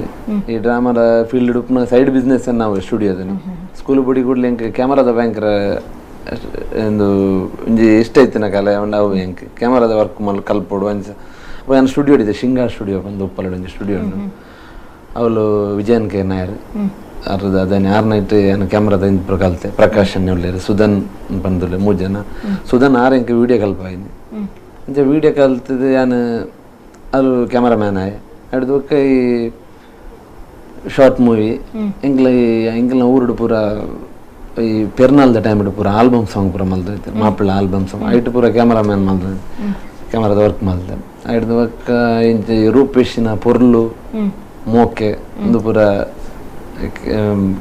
ಈ ಡ್ರಾಮಾದ ಫೀಲ್ಡ್ ಉಪ್ಪುನ ಸೈಡ್ ಬಿಸ್ನೆಸ್ ನಾವು ಸ್ಟುಡಿಯೋದನ್ನು ಸ್ಕೂಲ್ ಬುಡಿ ಕೂಡಲೇ ಎಂಕ್ ಕ್ಯಾಮರಾದ ಭಯಂಕರ ಒಂದು ಒಂಜಿ ಇಷ್ಟ ಇತ್ತಿನ ಕಲೆ ಅವು ಎಂಕ್ ಕ್ಯಾಮರಾದ ವರ್ಕ್ ಮಲ್ ಕಲ್ಪೋಡು ಅಂಚ ನಾನು ಸ್ಟುಡಿಯೋ ಇದೆ ಶಿಂಗಾರ್ ಸ್ಟುಡಿಯೋ ಬಂದು ಉಪ್ಪಲಾಡು ಒಂಜಿ ಸ್ಟುಡಿಯೋ ಅವಳು ವಿಜಯನ್ ಕೆ ನಾಯರ್ ಅರ್ಧ ಅದನ್ನ ಆರು ನೈಟ್ ಏನು ಕ್ಯಾಮ್ರಾದ ಇಂದು ಕಲ್ತೆ ಪ್ರಕಾಶ್ ಉಳ್ಳೇರು ಸುಧನ್ ಬಂದುಲ್ಲೆ 3 ಜನ ಸುಧನ್ ಆರು ಎಂಕ್ ವೀಡಿಯೋ ಕಲ್ಪಾಯಿನಿ ಅಂಚ ವೀಡಿಯೋ ಕಲ್ತದ್ದು ಯಾನು ಅದು ಕ್ಯಾಮರಾಮ್ಯಾನ್ ಆಯ್ ಅಡ್ದು ಬೊಕ್ಕ ಈ ಶಾರ್ಟ್ ಮೂವಿ ಎಂಕ್ಲ ಎಂಕ್ಲ ಊರುಡು ಪೂರ ಈ ಪೆರ್ನಾಲ್ದ ಟೈಮ್ ಪೂರ ಆಲ್ಬಮ್ ಸಾಂಗ್ ಪೂರ ಮಲ್ದೈತೆ ಮಾಪಿಳ್ಳ ಆಲ್ಬಮ್ ಸಾಂಗ್ ಐಟ್ ಪೂರ ಕ್ಯಾಮರಾಮ್ಯಾನ್ ಮಲ್ದ ಕ್ಯಾಮರಾದ ವರ್ಕ್ ಮಲ್ದೆ ಐಡ್ದು ಬೊಕ್ಕ ಇಂಚ ರೂಪೇಶಿನ ಪೊರ್ಲು ಮೋಕೆ ಒಂದು ಪೂರ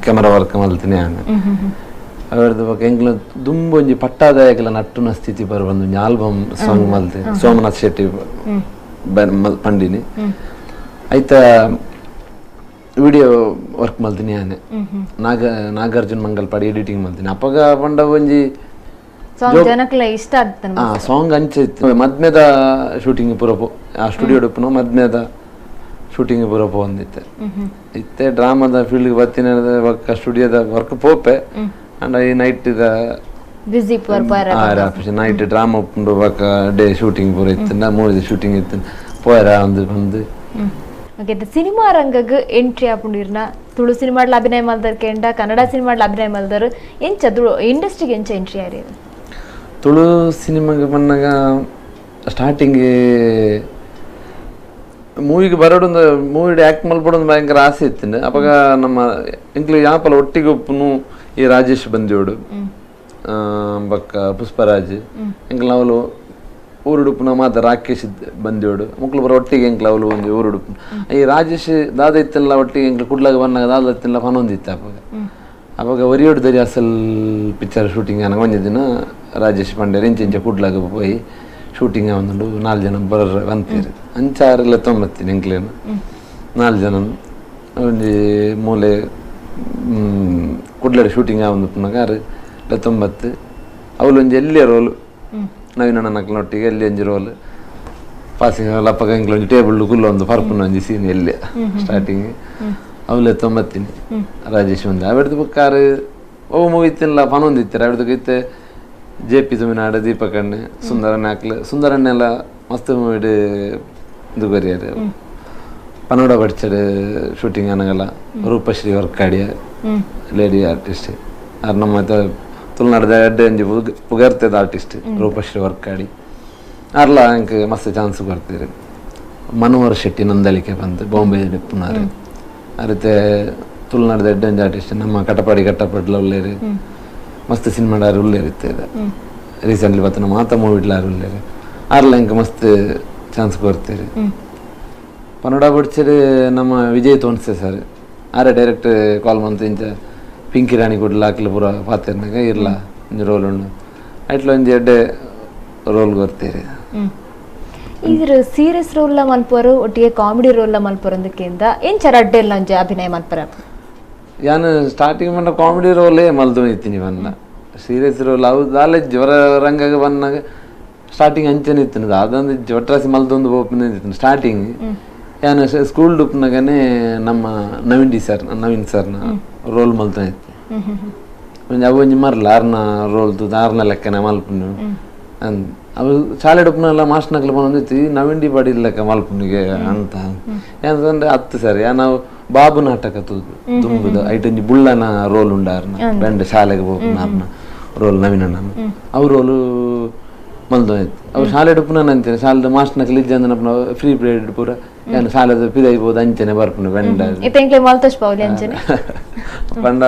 ಕ್ಯಾಮರಾ ವರ್ಕ್ ಮಲ್ತೀನಿ ನಾನು ಅವರದ್ದು ಬೊಕ್ಕ ಎಂಕ್ಲ ದುಂಬ ಒಂಜಿ ಪಟ್ಟಾದಾಯಕಲ ನಟ್ಟುನ ಸ್ಥಿತಿ ಬರುವ ಒಂಜಿ ಆಲ್ಬಮ್ ಸಾಂಗ್ ಮಲ್ತೆ ಸೋಮನಾಥ್ ಶೆಟ್ಟಿ ಪಂಡಿನಿ ಆಯ್ತಾ ವಿಡಿಯೋ ವರ್ಕ್ ಮಲ್ತೀನಿ ಆನೆ ನಾಗಾರ್ಜುನ್ ಮಂಗಲ್ಪಾಡಿ ಎಡಿಟಿಂಗ್ ಮಲ್ತೀನಿ ಅಪ್ಪಗ ಪಂಡ ಒಂಜಿ ಇಷ್ಟ ಸಾಂಗ್ ಅಂಚ ಇತ್ತು ಮದ್ಮೆದ ಶೂಟಿಂಗ್ ಪೂರ ಆ ಸ್ಟುಡಿಯೋ ಉಪ್ಪುನು ಮದ್ಮೆದ ಶೂಟಿಂಗ್ ಪೂರ ಪೋಂದಿತ್ತೆ ಇತ್ತೆ ಡ್ರಾಮಾದ ಫೀಲ್ಡ್ಗೆ ಬತ್ತಿನ ಬೊಕ್ಕ ಸ್ಟುಡಿಯೋದ ವರ್ಕ್ ಪೋಪೆ ಅಂಡ್ ಈ ನೈಟ್ ಇದ busy night drama ಉಪ್ಪುಂಡು ಬೊಕ್ಕ ಡೇ ಶೂಟಿಂಗ್ ಪೂರ ಇತ್ತು 3 ಶೂಟಿಂಗ್ ಇತ್ತು ಪೋಯರ ಒಂದು ಬಂದು ಓಕೆ ಸಿನಿಮಾ ರಂಗಗ್ ಎಂಟ್ರಿ ಆಪುಂಡಿರ್ನ ತುಳು ಸಿನಿಮಾಡ್ಲ ಅಭಿನಯ ಮಲ್ದರ್ ಕೆಂಡ ಕನ್ನಡ ಸಿನಿಮಾಡ್ಲ ಅಭಿನಯ ಮಲ್ದರ್ ಎಂಚ ತುಳು ಇಂಡಸ್ಟ್ರಿಗೆ ಎಂಚ ಎಂಟ್ರಿ ಆರಿ ತುಳು ಸಿನಿಮಾಗೆ ಬಂದಾಗ ಸ್ಟಾರ್ಟಿಂಗ್ ಮೂವಿಗೆ ಬರೋಡೊಂದು ಮೂವಿಡ್ ಆ್ಯಕ್ಟ್ ಮಲ್ಪಡೊಂದು ಭಯಂಕರ ಆಸೆ ಇತ್ತು ಅವಾಗ ನಮ್ಮ ಎಂಕ್ಲು ಯಾಪಲ ಒಟ್ಟಿಗೆ ಒಪ್ಪುನು ಈ ರಾಜೇಶ್ ಬಂದಿಯೋಡು ಬೊಕ್ಕ ಪುಷ್ಪರಾಜ್ ಎಂಕ್ಲ ಅವಳು ಊರುಡುಪ್ಪುನ ಮಾತ ರಾಕೇಶ್ ಬಂದಿಯೋಡು ಮುಕ್ಳು ಬರೋ ಒಟ್ಟಿಗೆ ಎಂಕ್ಲ ಅವಳು ಒಂಜಿ ಊರುಡುಪ್ಪು ಈ ರಾಜೇಶ್ ದಾದ ಇತ್ತಲ್ಲ ಒಟ್ಟಿಗೆ ಎಂಕ್ಲು ಕುಡ್ಲಾಗ ಬಂದಾಗ ದಾದ ಇತ್ತಿಲ್ಲ ಪನೊಂದಿತ್ತು ಅವಾಗ ಅವಾಗ ಒರಿಯೋಡು ದರಿ ಅಸಲ್ ಪಿಕ್ಚರ್ ಶೂಟಿಂಗ್ ಅನಗ ಒಂಜಿ ದಿನ ರಾಜೇಶ್ ಪಂಡೇರ್ ಇಂಚ ಇಂಚ ಕುಡ್ಲಾಗ ಪೋಯಿ Shooting ಆವೊಂದುಂಡು 4 ಜನ ಬರರ ಪನ್ಪೆರ್ ಅಂಚ ಆರ್ ಲೆತ್ತೊಂಬತ್ತಿನಿ ಎಂಕ್ಲೆನ್ 4 ಜನ ಒಂಜಿ ಮೂಲೆ ಕುಡ್ಲಡ್ ಶೂಟಿಂಗ್ ಆವೊಂದುಪ್ಪುನಗ ಆರ್ ಲೆತ್ತೊಂಬತ್ತು ಅವ್ಲು ಒಂಜಿ ಎಲ್ಯ ರೋಲ್ ನವೀನಣ್ಣನಕ್ಲೆನೊಟ್ಟಿಗೆ ಎಲ್ಲಿ ಒಂಜಿ ರೋಲ್ ಪಾಸಿಂಗ್ ಅಪ್ಪಗ ಎಂಕ್ಲ ಒಂಜಿ ಟೇಬಲ್ ಕುಲ್ಲೊಂದು ಪರ್ಪುನ ಒಂಜಿ ಸೀನ್ ಎಲ್ಲಿ ಸ್ಟಾರ್ಟಿಂಗ್ ಅವ್ಲು ಲೆತ್ತೊಂಬತ್ತಿನಿ ರಾಜೇಶ್ ಒಂಜಿ ಅವೆಡ್ದು ಬೊಕ್ಕ ಆರ್ ಅವು ಮೂವಿ ಇತ್ತಿಲ್ಲ ಪನೊಂದಿತ್ತೆರ್ ಅವೆಡ್ದು ಇತ್ತೆ ಜೆ ಪಿ ತುಮಿನಾಡು ದೀಪಕಣ್ಣೆ ಸುಂದರಣ್ಣೆ ಅಕ್ಲು ಸುಂದರಣ್ಣೆಲ್ಲ ಮಸ್ತ್ ಮೂವಿಡ್ ಇದು ಕೊರಿಯರ್ ಪನೋಡ ಬಡ್ಚಡ್ ಶೂಟಿಂಗ್ ಅನಗಲ ರೂಪಶ್ರೀ ವರ್ಕಾಡಿಯ ಲೇಡಿ ಆರ್ಟಿಸ್ಟ್ ಆರ್ ನಮ್ಮ ತುಳುನಾಡ್ದ ಎಡ್ಡೆ ಒಂಜಿ ಪುಗರ್ತೆದ ಆರ್ಟಿಸ್ಟ್ ರೂಪಶ್ರೀ ವರ್ಕಾಡಿ ಆರ್ಲ ಎಂಕ್ ಮಸ್ತ್ ಚಾನ್ಸ್ ಕೊರ್ತೆರ್ ಮನೋಹರ್ ಶೆಟ್ಟಿ ನಂದಳಿಕೆ ಪಂದ್ ಬಾಂಬೆ ಇಪ್ಪುನಾರ್ ಅರಿತೆ ತುಳುನಾಡ್ದ ಎಡ್ಡೆ ಒಂಜಿ ಆರ್ಟಿಸ್ಟ್ ನಮ್ಮ ಕಟಪಾಡಿ ಕಟ್ಟಪಡ್ಲ ಉಲ್ಲೆರ್ ಮಸ್ತ್ ಸಿನಿಮಾಡ್ ಆರ್ ಉಲ್ಲೆರ್ ಇತ್ತೆ ರೀಸೆಂಟ್ಲಿ ಬತ್ತಿನ ಮಾತ ಮೂವಿಡ್ಲ ಆರ್ ಉಲ್ಲೆರ್ ಆರ್ಲ ಎಂಕ್ ಮಸ್ತ್ ಚಾನ್ಸ್ ಕೊರ್ತೆರ್ ಪನೋಡ ಬಡ್ಚಡ್ ನಮ್ಮ ವಿಜಯ್ ತೋನ್ಸೆ ಸರ್ ಆರೆ ಡೈರೆಕ್ಟ್ ಕಾಲ್ ಮಂತ್ ಇಂಚ ಪಿಂಕಿ ರಾಣಿ ಕುಡ್ಲ ಅಕ್ಲು ಪೂರ ಪಾತೆರ್ನಗ ಇರ್ಲ ಒಂಜಿ ರೋಲ್ ಉಂಡು ಐಟ್ಲ ಒಂಜಿ ಎಡ್ಡೆ ರೋಲ್ ಕೊರ್ತೆರ್ ಇದ್ರ ಸೀರಿಯಸ್ ರೋಲ್ ಮಲ್ಪರು ಒಟ್ಟಿಗೆ ಕಾಮಿಡಿ ರೋಲ್ ಮಲ್ಪರು ಅಂದಕ್ಕಿಂತ ಎಂಚ ರಡ್ಡೆಲ್ಲ ಒಂಜಿ ಅಭಿನಯ ಮಲ್ಪರ ಯಾನ್ ಸ್ಟಾರ್ಟಿಂಗ್ ಪಂಡ ಕಾಮಿಡಿ ರೋಲೇ ಮಲ್ತು ಇತ್ತೀನಿ ಪನ್ನ ಸೀರಿಯಸ್ ರೋಲ್ ಅವು ದಾಲ ಜ್ವರ ರಂಗಗ ಬನ್ನಾಗ ಸ್ಟಾರ್ಟಿಂಗ್ ಅಂಚನೆ ಇತ್ತಿನ ಅದೊಂದು ಒಟ್ರಾಸಿ ಮಲ್ತೊಂದು ಪೋಪುನ ಇತ್ತಿನ ಸ್ಟಾರ್ಟಿಂಗ್ ಯಾನ್ ಸ್ಕೂಲ್ ಡುಪ್ಪುನಗನೆ ನಮ್ಮ ನವೀನ್ ಡಿ ಸರ್ ನವೀನ್ ಸರ್ನ ರೋಲ್ ಮಲ್ತ ಇತ್ತೆ ಒಂಜಿ ಅವು ಒಂಜಿ ಮರ್ಲ ಆರ್ನ ರೋಲ್ ತೂದು ಆರ್ನ ಲೆಕ್ಕನೆ ಮಲ್ಪುನು ಅವು ಶಾಲೆ ಡುಪ್ಪುನಲ್ಲ ಮಾಸ್ಟರ್ನಕ್ಲು ಪನೊಂದಿತ್ತಿ ನವೀನ್ ಡಿ ಬಾಡಿ ಲೆಕ್ಕ ಮಲ್ಪುನಿಗೆ ಅಂತ ಏನಂತಂದ್ರೆ ಹತ್ತು ಸರ್ ಯಾ ನಾವು ಬಾಬು ನಾಟಕ ತೂದು ತುಂಬುದು ಐಟ್ ಒಂಜಿ ಬುಳ್ಳನ ರೋಲ್ ಉಂಡು ಆರ್ನ ಬೆಂಡ ಶಾಲೆಗೆ ಹೋಗ್ನ ಆರ್ನ ರೋಲ್ ನವೀನಣ್ಣ ಅವು ರೋಲು ಮಲ್ದೊ ಇತ್ತು ಅವು ಶಾಲೆ ಡುಪ್ಪುನ ಅಂಚನೆ ಶಾಲೆದ ಮಾಸ್ಟರ್ನಕ್ಲು ಇಜ್ಜಂದನ ಫ್ರೀ ಪೀರಿಯಡ್ ಪೂರ ಯಾನ್ ಶಾಲೆದ ಪಿದೈಬೋದು ಅಂಚನೆ ಬರ್ಪುನು ಬೆಂಡ ಪಂಡ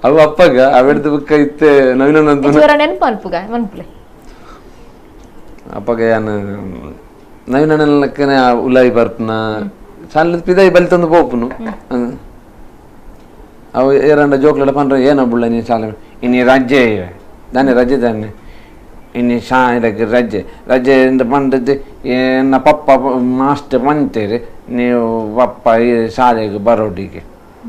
ಅವು ಅಪ್ಪಗ ಅವೆಡ್ದು ಬುಕ್ಕ ಇತ್ತೆ ನವೀನಣ್ಣ ಅಪ್ಪಗ ಯಾನ್ ನವೀನಣ್ಣ ಲೆಕ್ಕನೆ ಉಲಾಯಿ ಬರ್ಪುನ ಶಾಲೆದ ಪಿದೈ ಬಲಿತೊಂದು ಪೋಪುನು ಅವು ಏರಂಡ ಜೋಕ್ಲಡ ಪಂಡ್ರೆ ಏನ ಬುಳ್ಳ ನೀನು ಶಾಲೆ ಇನಿ ರಜೆ ದಾನೆ ರಜೆ ದಾನೆ ಇನಿ ಶಾಲೆಗ್ ರಜೆ ರಜೆ ಪಂಡದ್ದು ಎನ್ನ ಪಪ್ಪ ಮಾಸ್ಟರ್ ಪಂತೇರು ನೀವು ಪಪ್ಪ ಈ ಶಾಲೆಗೆ ಬರೋಡಿಗೆ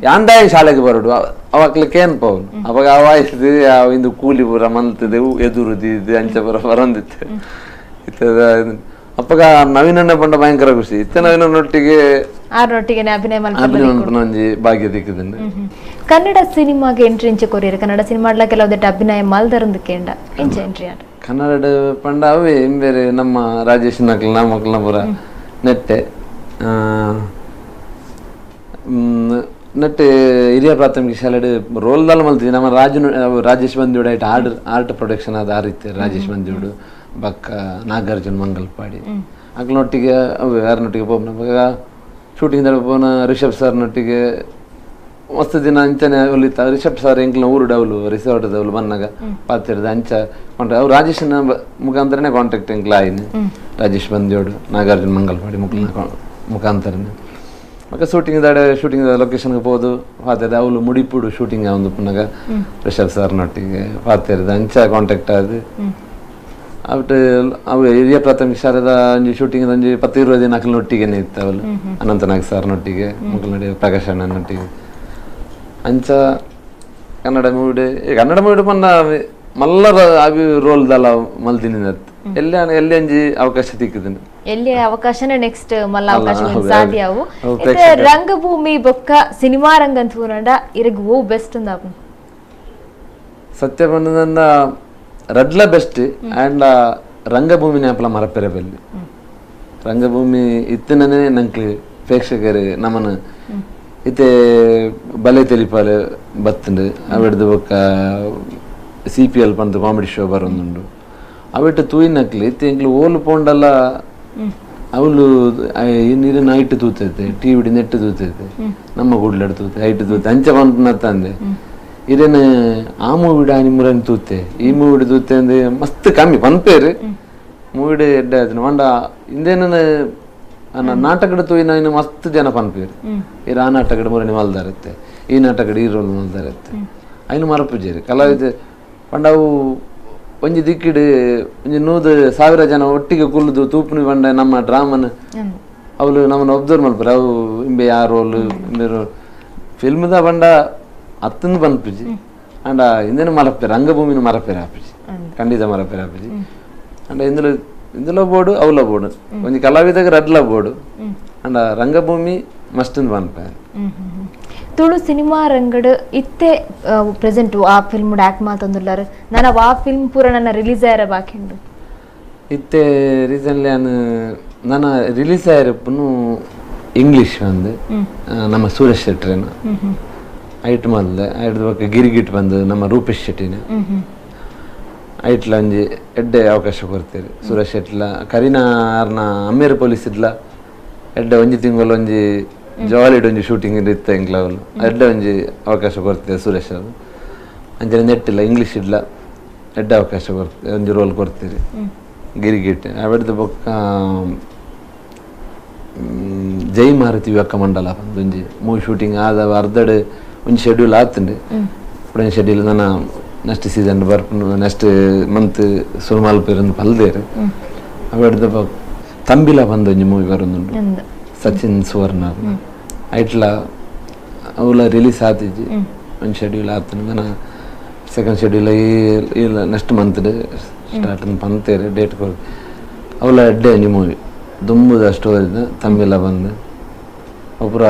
ಯಾಂದಾಯ ಶಾಲೆಗೆ ಬರೋಡು ಅವಾಗ್ಲಿಕ್ಕೆ ಏನ್ ಪವನು ಅವಾಗ ಅವಾಯ್ತದೆ ಇಂದು ಕೂಲಿ ಪೂರ ಮಂತದೆ ಎದುರುದಿದ್ದು ಅಂಚ ಪೂರ ಬರಂದಿತ್ತು ಇತ್ತದ ಅಪ್ಪಗ ನವೀನಣ್ಣ ಪಂಡ ಭಯಂಕರ ಖುಷಿ ಇತ್ತ ನವೀನಣ್ಣೊಟ್ಟಿಗೆ ಅಭಿನಯ ಒಂಜಿ ಭಾಗ್ಯ ದಿಕ್ಕುದುಂಡು ಕನ್ನಡ ಸಿನಿಮಾಗೆ ಎಂಟ್ರಿ ಇಂಚ ಕೊರಿಯರ್ ಕನ್ನಡ ಸಿನಿಮಾಡ್ಲ ಕೆಲವುದೆಟ್ ಅಭಿನಯ ಮಲ್ದರಂದು ಕೇಂಡ ಇಂಚ ಎಂಟ್ರಿ ಆಂಡ್ ಕನ್ನಡ ಪಂಡ ಅವೇ ಬೇರೆ ನಮ್ಮ ರಾಜೇಶ್ ನಕ್ಲ ನಮ್ಮಕ್ಲನ ಪೂರ ನೆಟ್ಟೆ ನೆಟ್ಟೆ ಹಿರಿಯ ಪ್ರಾಥಮಿಕ ಶಾಲೆಡ್ ರೋಲ್ ದಾಲ ಮಲ್ತಿದ್ವಿ ನಮ್ಮ ರಾಜೇಶ್ ಬಂದಿಯೋಡು ಐಟ್ ಆರ್ಟ್ ಪ್ರೊಡಕ್ಷನ್ ಆದ ಆ ರೀತಿ ರಾಜೇಶ್ ಬಂದಿಯೋಡು ಬಕ್ಕ ನಾಗಾರ್ಜುನ್ ಮಂಗಲ್ಪಾಡಿ ಅಕ್ಲನೊಟ್ಟಿಗೆ ಯಾರನ್ನೊಟ್ಟಿಗೆ ಪೋಪುನ ಶೂಟಿಂಗ್ ಪೋನ ರಿಷಬ್ ಸರ್ನೊಟ್ಟಿಗೆ ಮಸ್ತ್ ದಿನ ಅಂಚನೆ ಒಲಿತ ರಿಷಬ್ ಸರ್ ಎಂಕ್ಲ ಊರು ಡೌಲು ರಿಸಾರ್ಟ್ ದೌಲು ಬನ್ನಾಗ ಪಾತಿರದ ಅಂಚ ಕಾಂಟ್ಯಾಕ್ಟ್ ಅವ್ರು ರಾಜೇಶನ ಮುಖಾಂತರನೇ ಕಾಂಟ್ಯಾಕ್ಟ್ ಎಂಕ್ಲ ಆಯ್ನೆ ರಾಜೇಶ್ ಬಂದಿಯೋಡು ನಾಗಾರ್ಜುನ್ ಮಂಗಲ್ಪಾಡಿ ಮುಖ ಮುಖಾಂತರನೇ ಮತ್ತೆ ಶೂಟಿಂಗ್ ದಾಡೆ ಶೂಟಿಂಗ್ ಲೊಕೇಶನ್ಗೆ ಪೋದು ಪಾತಿರದ ಅವಳು ಮುಡಿಪುಡು ಶೂಟಿಂಗ್ ಒಂದು ಪುನಗ ರಿಷಬ್ ಸರ್ನೊಟ್ಟಿಗೆ ಪಾತಿರದ ಅಂಚ ಕಾಂಟ್ಯಾಕ್ಟ್ ಆದ ಅವಟ್ ಅವು ಹಿರಿಯ ಪ್ರಾಥಮಿಕ ಶಾಲೆದ ಒಂಜಿ ಶೂಟಿಂಗ್ ಒಂಜಿ 10-20 ದಿನ ಅಕ್ಲನೊಟ್ಟಿಗೆನೆ ಇತ್ತು ಅವಳು ಅನಂತನಾಗ್ ಸರ್ನೊಟ್ಟಿಗೆ ಮುಖಲ್ನಡಿ ಪ್ರಕಾಶ್ ಅಣ್ಣನೊಟ್ಟಿಗೆ ಅಂಚ ಕನ್ನಡ ಮೂವಿಡ್ ಕನ್ನಡ ಮೂವಿಡ್ ಪಂಡ ಮಲ್ಲರ ಅವಿ ರೋಲ್ ದಲ ಮಲ್ದಿನ ಎಲ್ಲಿ ಎಲ್ಲಿ ಒಂಜಿ ಅವಕಾಶ ತಿಕ್ಕುದುಂಡು ಎಲ್ಲಿ ಅವಕಾಶನೇ ನೆಕ್ಸ್ಟ್ ಮಲ್ಲ ಅವಕಾಶ ಸಾಧ್ಯ ಅವು ರಂಗಭೂಮಿ ಬೊಕ್ಕ ಸಿನಿಮಾ ರಂಗ ಅಂತ ಪೂನಂಡ ಇರಗ್ ಓ ಬೆಸ್ಟ್ ಅಂದ ಸತ್ಯ ಪಂಡ ರಡ್ಲ ಬೆಸ್ಟ್ ಆ್ಯಂಡ್ ರಂಗಭೂಮಿ ನೇಪಲ ಮರಪೆರೆ ಬಲ್ಲಿ ರಂಗಭೂಮಿ ಇತ್ತನೇ ನಂಗೆ ಪ್ರೇಕ್ಷಕರು ನಮ್ಮನ್ನು ಇತ್ತೆ ಬಲೆ ತೆಲಿಪಾಲೆ ಬತ್ತುಂಡು ಅವೆಡ್ದು ಬೊಕ್ಕ C P L ಪಂದು comedy show ಬರೋದುಂಡು ಅವೆಟ್ಟು ತೂಯಿನಕ್ಲಿ ಇತ್ತೆ ಎಂಕ್ಲು ಓಲು ಪೋಂಡಲ್ಲ ಅವಳು ನೀರಿನ ನೈಟ್ ತೂತೈತೆ ಟಿ ವಿಡಿ ನೆಟ್ಟು ತೂತೈತೆ ನಮ್ಮ ಗುಡ್ಲಡ್ ತೂತೆ ಐಟ್ ತೂತೆ ಅಂಚ ಪನ್ಪುನತ್ತಂದೆ ಇದೇನು ಆ ಮೂವಿಡ್ ಆನಿ ಮುರನ್ ತೂತೆ ಈ ಮೂವಿಡ್ ತೂತೆ ಅಂದ್ರೆ ಮಸ್ತ್ ಕಮ್ಮಿ ಪನ್ಪೇರು ಮೂವಿಡ್ ಎಡ್ಡೆ ಆಯ್ತು ಮಂಡ ಇಂದೇನ ನಾಟಕದ ತೂಯಿನ ಇನ್ನು ಮಸ್ತ್ ಜನ ಪನ್ಪೇರು ಇರ ಆ ನಾಟಕದ ಮುರಣಿ ಮಲ್ದಾರತ್ತೆ ಈ ನಾಟಕದ ಈ ರೋಲ್ ಮಲ್ದಾರತ್ತೆ ಐನು ಮರಪುಜೇರು ಕಲಾವಿದ ಪಂಡ ಅವು ಒಂಜಿ ದಿಕ್ಕಿಡ್ ಒಂಜಿ 100,000 ಜನ ಒಟ್ಟಿಗೆ ಕುಲ್ಲುದು ತೂಪುನಿ ಪಂಡ ನಮ್ಮ ಡ್ರಾಮನ್ ಅವಳು ನಮ್ಮನ್ನು ಒಬ್ಸರ್ವ್ ಮಲ್ಪರೆ ಅವು ಇಂಬೆ ಆ ರೋಲ್ ಇಂಬೆ ರೋಲ್ ಫಿಲ್ಮ್ದ ಪಂಡ ಅತ್ತಂದು ಪನ್ಪುಜಿ ಅಂಡ ಇಂದೆನ ಮರಪೇರು ರಂಗಭೂಮಿನ ಮರಪೇರು ಆಪುಜಿ ಖಂಡಿತ ಮರಪೇರು ಆಪುಜಿ ಅಂಡ ಇಂದುಲ ಇಂದುಲ ಬೋರ್ಡು ಅವಲ ಬೋರ್ಡು ಒಂಜಿ ಕಲಾವಿದಾಗ ರಡ್ಲ ಬೋರ್ಡು ಅಂಡ ರಂಗಭೂಮಿ ಮಸ್ಟಂದು ಪನ್ಪೆ. ತುಳು ಸಿನಿಮಾ ರಂಗಡ್ ಇತ್ತೆ ಪ್ರೆಸೆಂಟ್ ಆ ಫಿಲ್ಮ್ ಆಕ್ಟ್ ಮಾತಂದುಲ್ಲಾರು ನಾನು ಆ ಫಿಲ್ಮ್ ಪೂರ ನನ್ನ ರಿಲೀಸ್ ಆಯರ ಬಾಕಿ ಉಂಡು. ಇತ್ತೆ ರೀಸೆಂಟ್ಲಿ ನಾನು ನನ್ನ ರಿಲೀಸ್ ಆಯಿರಪ್ಪನು ಇಂಗ್ಲೀಷ್ ಒಂದು ನಮ್ಮ ಸೂರಜ್ ಶೆಟ್ಟರೇನ ಐಟ್ ಮಲ್ದೆ ಐಟ್ ಬೊಕ್ಕ ಗಿರಿಗಿಟ್ ಬಂದು ನಮ್ಮ ರೂಪೇಶ್ ಶೆಟ್ಟಿನ ಐಟ್ಲ ಒಂಜಿ ಎಡ್ಡೆ ಅವಕಾಶ ಕೊಡ್ತೀರಿ ಸೂರಜ್ ಶೆಟ್ಲ ಕರೀನಾ ಆರ್ನ ಅಮ್ಮೇರು ಪೊಲೀಸ್ ಇಡ್ಲ ಎಡ್ಡೆ ಒಂಜಿ ತಿಂಗಳು ಒಂಜಿ ಜಾಲಿಡ್ ಒಂಜಿ ಶೂಟಿಂಗ್ ಇತ್ತು ಎಂಕ್ಲವಲು ಎಡ್ಡೆ ಒಂಜಿ ಅವಕಾಶ ಕೊಡ್ತೇವೆ ಸುರೇಶ್ ಅವರು. ಅಂಚನೆ ನೆಟ್ಟಿಲ್ಲ ಇಂಗ್ಲೀಷ್ ಇಡ್ಲ ಎಡ್ಡೆ ಅವಕಾಶ ಕೊಡ್ತೇವೆ ಒಂಜಿ ರೋಲ್ ಕೊಡ್ತೀರಿ ಗಿರಿಗಿಟ್. ಅವೆಡ್ದು ಬೊಕ್ಕ ಜೈ ಮಾರುತಿ ಯುವಕ ಮಂಡಲ ಒಂಜಿ ಮೂವಿ ಶೂಟಿಂಗ್ ಆದ ಅರ್ಧಡ್ ಒಂಜಿ ಶೆಡ್ಯೂಲ್ ಆತುಂಡು ಒಂಜಿ ಶೆಡ್ಯೂಲ್ ನನ್ನ ನೆಕ್ಸ್ಟ್ ಸೀಸನ್ ಬರ್ಪುಂಡು ನೆಕ್ಸ್ಟ್ ಮಂತ್ ಸುರು ಮಲ್ಪೆರ್ ಪಲ್ದೇರು. ಅವೆಡ್ದು ಬೊಕ್ಕ ತಂಬಿಲ ಬಂದು ಒಂಜಿ ಮೂವಿ ಬರೋದುಂಡು ಸಚಿನ್ ಸುವರ್ಣ ಐಟ್ಲ ಅವಲ ರಿಲೀಸ್ ಆತಿಜಿ ಒಂದು ಶೆಡ್ಯೂಲ್ ಆತನ ನನ್ನ ಸೆಕೆಂಡ್ ಶೆಡ್ಯೂಲ್ ಈ next month start ಪಂತೇರು date ಕೊಡು ಅವಲ ಎಡ್ಡೆ ಒಂಜಿ ಮೂವಿ ದುಂಬುದ ಸ್ಟೋರಿದ ತಮಿಳ ಬಂದು ಪೂರ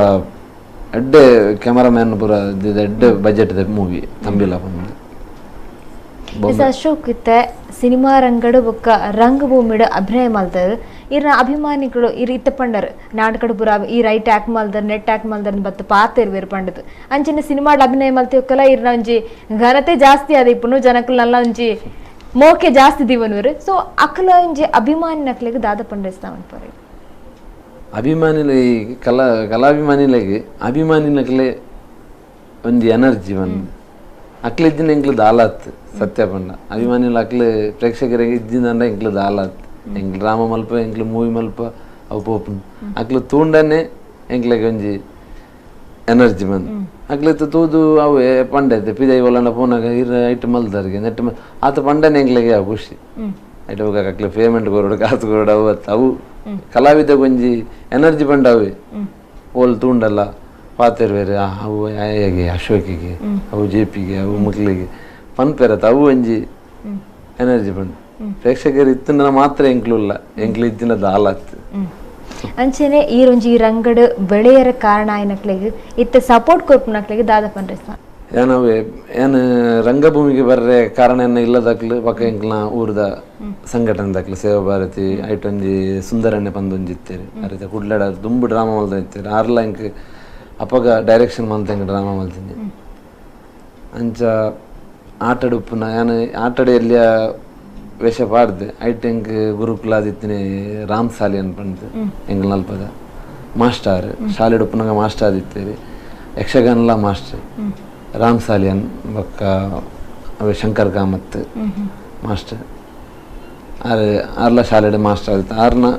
ಎಡ್ಡೆ ಕ್ಯಾಮರಾಮ್ಯಾನ್ ಪೂರ ಎಡ್ಡೆ ಬಜೆಟ್ ಮೂವಿ ತಂಬಿಲ ಬಂದು. ಅಶೋಕ್ ಇತ್ತೆ ಸಿನಿಮಾ ರಂಗಡು ಬೊಕ್ಕ ರಂಗಭೂಮಿಡು ಅಭಿನಯ ಮಲ್ತರು ಇರ್ನ ಅಭಿಮಾನಿಗಳು ಇರ್ ಇತ್ತ ಪಂಡರು ನಾಟಕಡು ಪೂರ ಈ ರೈಟ್ ಆಕ್ಟ್ ಮಲ್ದರ್ ನೆಟ್ ಆಕ್ಟ್ ಮಲ್ದರ್ ಬತ್ತು ಪಾತೆರ್ವೇರು ಪಂಡದು ಅಂಚಿನ ಸಿನಿಮಾಡ್ ಅಭಿನಯ ಮಲ್ತಿವಕ್ಕಲ್ಲ ಇರ್ನ ಒಂಜಿ ಘನತೆ ಜಾಸ್ತಿ ಅದ ಇಪ್ಪುನು ಜನಕುಲಲ್ಲ ಒಂಜಿ ಮೋಕೆ ಜಾಸ್ತಿ ದಿವನೂರು. ಸೊ ಅಕಲ ಒಂಜಿ ಅಭಿಮಾನಿ ನಕ್ಲೆಗ್ ದಾದ ಪಂಡಿಸ್ತಾವನ್ಪರೆ ಅಭಿಮಾನಿಲೆ ಕಲಾಭಿಮಾನಿಲೆಗ್ ಅಭಿಮಾನಿನಕ್ಲೆ ಒಂಜಿ ಎನರ್ಜಿ ಬಂದು ಅಕ್ಲೆ ಇದ್ದಿನ ಎಂಕ್ಲು ದಾಲಾತ್ ಸತ್ಯ ಪಂಡ ಅಭಿಮಾನಿಲು ಅಕ್ಲೆ ಪ್ರೇಕ್ಷಕರಿಗೆ ಇದ್ದಿನ ಎಂಕ್ಲು ದಾಲಾತ್ ಎಂಕ್ಲು ಡ್ರಾಮಾ ಮಲ್ಪ ಎಂಕ್ಲು ಮೂವಿ ಮಲ್ಪ ಅವು ಪೋಪುಂಡು ಅಕ್ಲು ತೂಂಡನೆ ಎಂಕ್ಲೆಗ್ ಒಂಜಿ ಎನರ್ಜಿ ಬಂದು ಅಕ್ಲೆ ತೂದು ಅವು ಪಂಡೈತೆ ಪಿದೈ ಒಲಂಡ ಪೋನಾಗ ಇರ ಐಟ್ ಮಲ್ದರ್ಗೆ ನೆಟ್ ಆತ ಪಂಡನೆ ಎಂಕ್ಲೆಗೆ ಅವು ಖುಷಿ ಐಟ್ ಹೋಗಾಕ ಅಕ್ಲೆ ಪೇಮೆಂಟ್ ಕೊರಡು ಕಾಸು ಕೊರಡು ಅವು ಅವು ಕಲಾವಿದ ಒಂಜಿ ಎನರ್ಜಿ ಪಂಡ ಅವೇ ಓಲ್ ತೂಂಡಲ್ಲ ಪಾತೆರ್ವೇರು ಅವು ಆಯಗೆ ಅಶೋಕಿಗೆ ಅವು ಜೆ ಪಿಗೆ ಅವು ಮಕ್ಳಿಗೆ ಪನ್ಪೆರತ್ತ ಅವು ಒಂಜಿ ಎನರ್ಜಿ ಪಂಡ ಪ್ರೇಕ್ಷಕರು ಇತ್ತಿನ ಮಾತ್ರ ಎಂಕ್ಲು ಇಲ್ಲ ಎಂಕ್ಲು ಇತ್ತಿನ ದಾಲಾತ್. ಅಂಚನೆ ಈ ಒಂಜಿ ರಂಗಡು ಬೆಳೆಯರ ಕಾರಣ ಆಯ್ನಕ್ಲೆಗ್ ಇತ್ತೆ ಸಪೋರ್ಟ್ ಕೊರ್ಪುನಕ್ಲೆಗ್ ದಾದ ಪಂಡ್ರೆ ಏನವೇ ಏನು ರಂಗಭೂಮಿಗೆ ಬರ್ರೆ ಕಾರಣ ಏನ ಇಲ್ಲದಕ್ಲು ಬೊಕ್ಕ ಎಂಕ್ಲ ಊರ್ದ ಸಂಘಟನೆ ದಾಕ್ಲು ಸೇವಾ ಭಾರತಿ ಐಟ್ ಒಂಜಿ ಸುಂದರಣ್ಣೆ ಪಂದೊಂಜಿ ಇತ್ತೇರಿ ಅರಿತ ಕುಡ್ಲಡ ದುಂಬು ಡ್ರಾಮಾ ಮಲ್ದ ಇತ್ತೇರಿ ಆರ್ಲ ಎಂಕ್ ಅಪಗ ಡೈರೆಕ್ಷನ್ ಮಲ್ತ ಎಂಕ್ ಡ್ರಾಮಾ ಮಲ್ತೀನಿ. ಅಂಚ ಆಟಡುಪ್ಪುನ ಯಾನ್ ಆಟಡು ಎಲ್ಲಿಯ ವೇಷ ಪಾಡ್ದೆ ಐಟ್ ಎಂಕ್ ಗುರುಕುಲಾದಿತ್ತಿನಿ ರಾಮ್ ಸಾಲಿಯನ್ ಪಂಡ್ದು ಎಂಕ್ ನಲ್ಪದ ಮಾಸ್ಟರ್ ಶಾಲೆಡ್ ಉಪ್ಪುನಗ ಮಾಸ್ಟರ್ ಆದಿತ್ತೇರಿ ಯಕ್ಷಗಾನಲ ಮಾಸ್ಟರ್ ರಾಮ್ ಸಾಲಿಯನ್ ಬೊಕ್ಕ ಅವೆ ಶಂಕರ್ ಕಾಮತ್ ಮಾಸ್ಟರ್ ಆರ್ ಆರ್ಲ ಶಾಲೆಡ್ ಮಾಸ್ಟರ್ ಆದಿತ್ತು ಆರ್ನ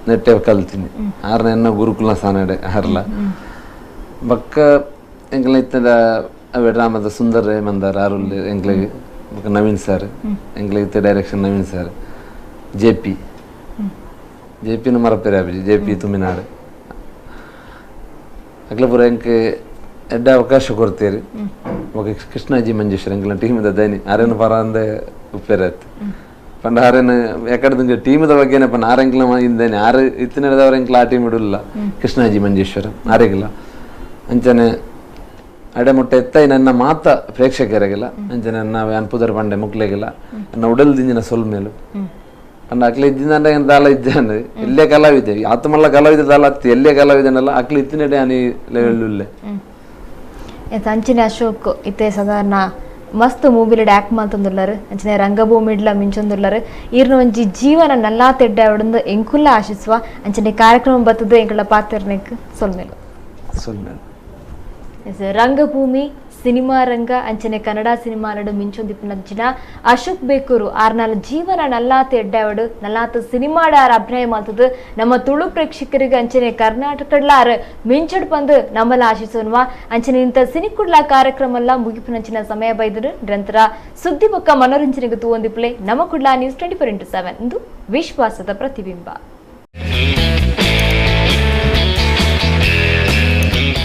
ನೆಟ್ಟೆ ಕಲ್ತೀನಿ ಆರ್ನ ಎನ್ನ ಗುರುಕುಲ ಸಾನಡೆ ಆರ್ಲ ಬೊಕ್ಕ ಎಂಕ್ಲ ಇತ್ತದ ಅವೆ ಡ್ರಾಮದ ಸುಂದರ್ ಮಂದಾರ್ ಆರುಲ್ ಎಂಕ್ಲೆಗ್ ಬೊಕ್ಕ ನವೀನ್ ಸರ್ ಎಂಕ್ಲೆಗ್ ಇತ್ತೆ direction Naveen sir J P J ಪಿನ ಮರಪೇರೆ ಆಪುಜಿ ಜೆ ಪಿ ತುಮಿನಾಡು ಅಕ್ಲೆ ಪೂರ ಎಂಕ್ ಎಡ್ಡೆ ಅವಕಾಶ ಕೊಡ್ತೀರಿ. ಬೊಕ್ಕ ಕೃಷ್ಣಾಜಿ ಮಂಜೇಶ್ವರ ಎಂಕ್ಲ ಟೀಮ್ದ ದನಿ ಆರೇನು ಪರ ಅಂದೆ ಉಪ್ಪೇರತ್ ಪಂಡ ಆರೇನು ಎಕಡ್ದಂಗೆ ಟೀಮ್ದ ಬಗ್ಗೆನೆ ಪಂಡ ಆರ್ ಎಂಕ್ಲ ಇಂದೇನೆ ಆರು ಇತ್ತಿನದವ್ರ ಎಂಕ್ಲ ಆ ಟೀಮ್ ಇಡುಲ್ಲ ಕೃಷ್ಣಾಜಿ ಮಂಜೇಶ್ವರ ಆರೆಗಿಲ್ಲ. ಅಂಚನೆ ಅಡೆ ಮುಟ್ಟೆ ಎತ್ತೈ ನನ್ನ ಮಾತ ಪ್ರೇಕ್ಷಕರಿಗೆಲ್ಲ ಅಂಚನೆ ನನ್ನ ಅನ್ಪುದರ್ ಪಂಡೆ ಮುಕ್ಲೆಗಿಲ್ಲ ನನ್ನ ಉಡಲ್ ದಿಂಜಿನ ಸೊಲ್ಮೇಲು ಪಂಡ ಅಕ್ಲೆ ಇದ್ದಿಂದ ದಾಲ ಇದ್ದಾನೆ ಎಲ್ಲೇ ಕಲಾವಿದೆ ಆತಮಲ್ಲ ಕಲಾವಿದ ದಾಲ ಅತ್ತಿ ಎಲ್ಲೇ ಕಲಾವಿದನಲ್ಲ ಅಕ್ಲೆ ಇತ್ತಿನಡೆ ಅನಿ ಲೆವೆಲ್ ಉಲ್ಲೆ. ಅಂಚನೆ ಅಶೋಕ್ ಇತ್ತೆ ಸಾಧಾರಣ ಮಸ್ತ್ ಮೂವಿಲೆಡ್ ಆಕ್ಟ್ ಮಲ್ತೊಂದುಲ್ಲರು ಅಂಚನೆ ರಂಗಭೂಮಿಡ್ಲ ಮಿಂಚೊಂದುಲ್ಲರು ಈರ್ನ ಒಂಜಿ ಜೀವನ ನಲ್ಲಾ ತೆಡ್ಡೆ ಅವಡಂದು ಎಂಕುಲ್ಲ ಆಶಿಸುವ ಅಂಚನೆ ಕಾರ್ಯಕ್ರಮ ಬತ್ತದ ಎಂಕುಲ ಪಾತೆರ್ನೆಕ್ ಸೊಲ್ಮೇಲು. ಸೊಲ್ಮೇಲು. ರಂಗಭೂಮಿ ಸಿನಿಮಾ ರಂಗ ಅಂಚನೆ ಕನ್ನಡ ಸಿನಿಮಾಲಡು ಮಿಂಚೊಂದಿಪ್ಪುನಂಚಿನ ಅಶೋಕ್ ಬೇಕೂರು ಆರ್ನಾಲ ಜೀವನ ನಲ್ಲಾತ್ ಎಡ್ಡಾವಡು ನಲ್ಲಾತ್ ಸಿನಿಮಾಡ ಆರ್ ಅಭಿನಯ ಮಲ್ತದು ನಮ್ಮ ತುಳು ಪ್ರೇಕ್ಷಕರಿಗೆ ಅಂಚನೆ ಕರ್ನಾಟಕಡ್ಲ ಆರ್ ಮಿಂಚಡ್ ಪಂದು ನಮ್ಮಲ ಆಶಿಸೋನ್ವ. ಅಂಚನೆ ಇಂತ ಸಿನಿಕುಡ್ಲ ಕಾರ್ಯಕ್ರಮ ಎಲ್ಲ ಮುಗಿಪಿನಂಚಿನ ಸಮಯ ಬೈದರು. ನಿರಂತರ ಸುದ್ದಿ ಬೊಕ್ಕ ಮನೋರಂಜನೆಗೆ ತೂವೊಂದಿಪ್ಪುಲೆ ನಮ್ಮ ಕುಡ್ಲ ನ್ಯೂಸ್ 24x7 ಇಂದು ವಿಶ್ವಾಸದ ಪ್ರತಿಬಿಂಬ.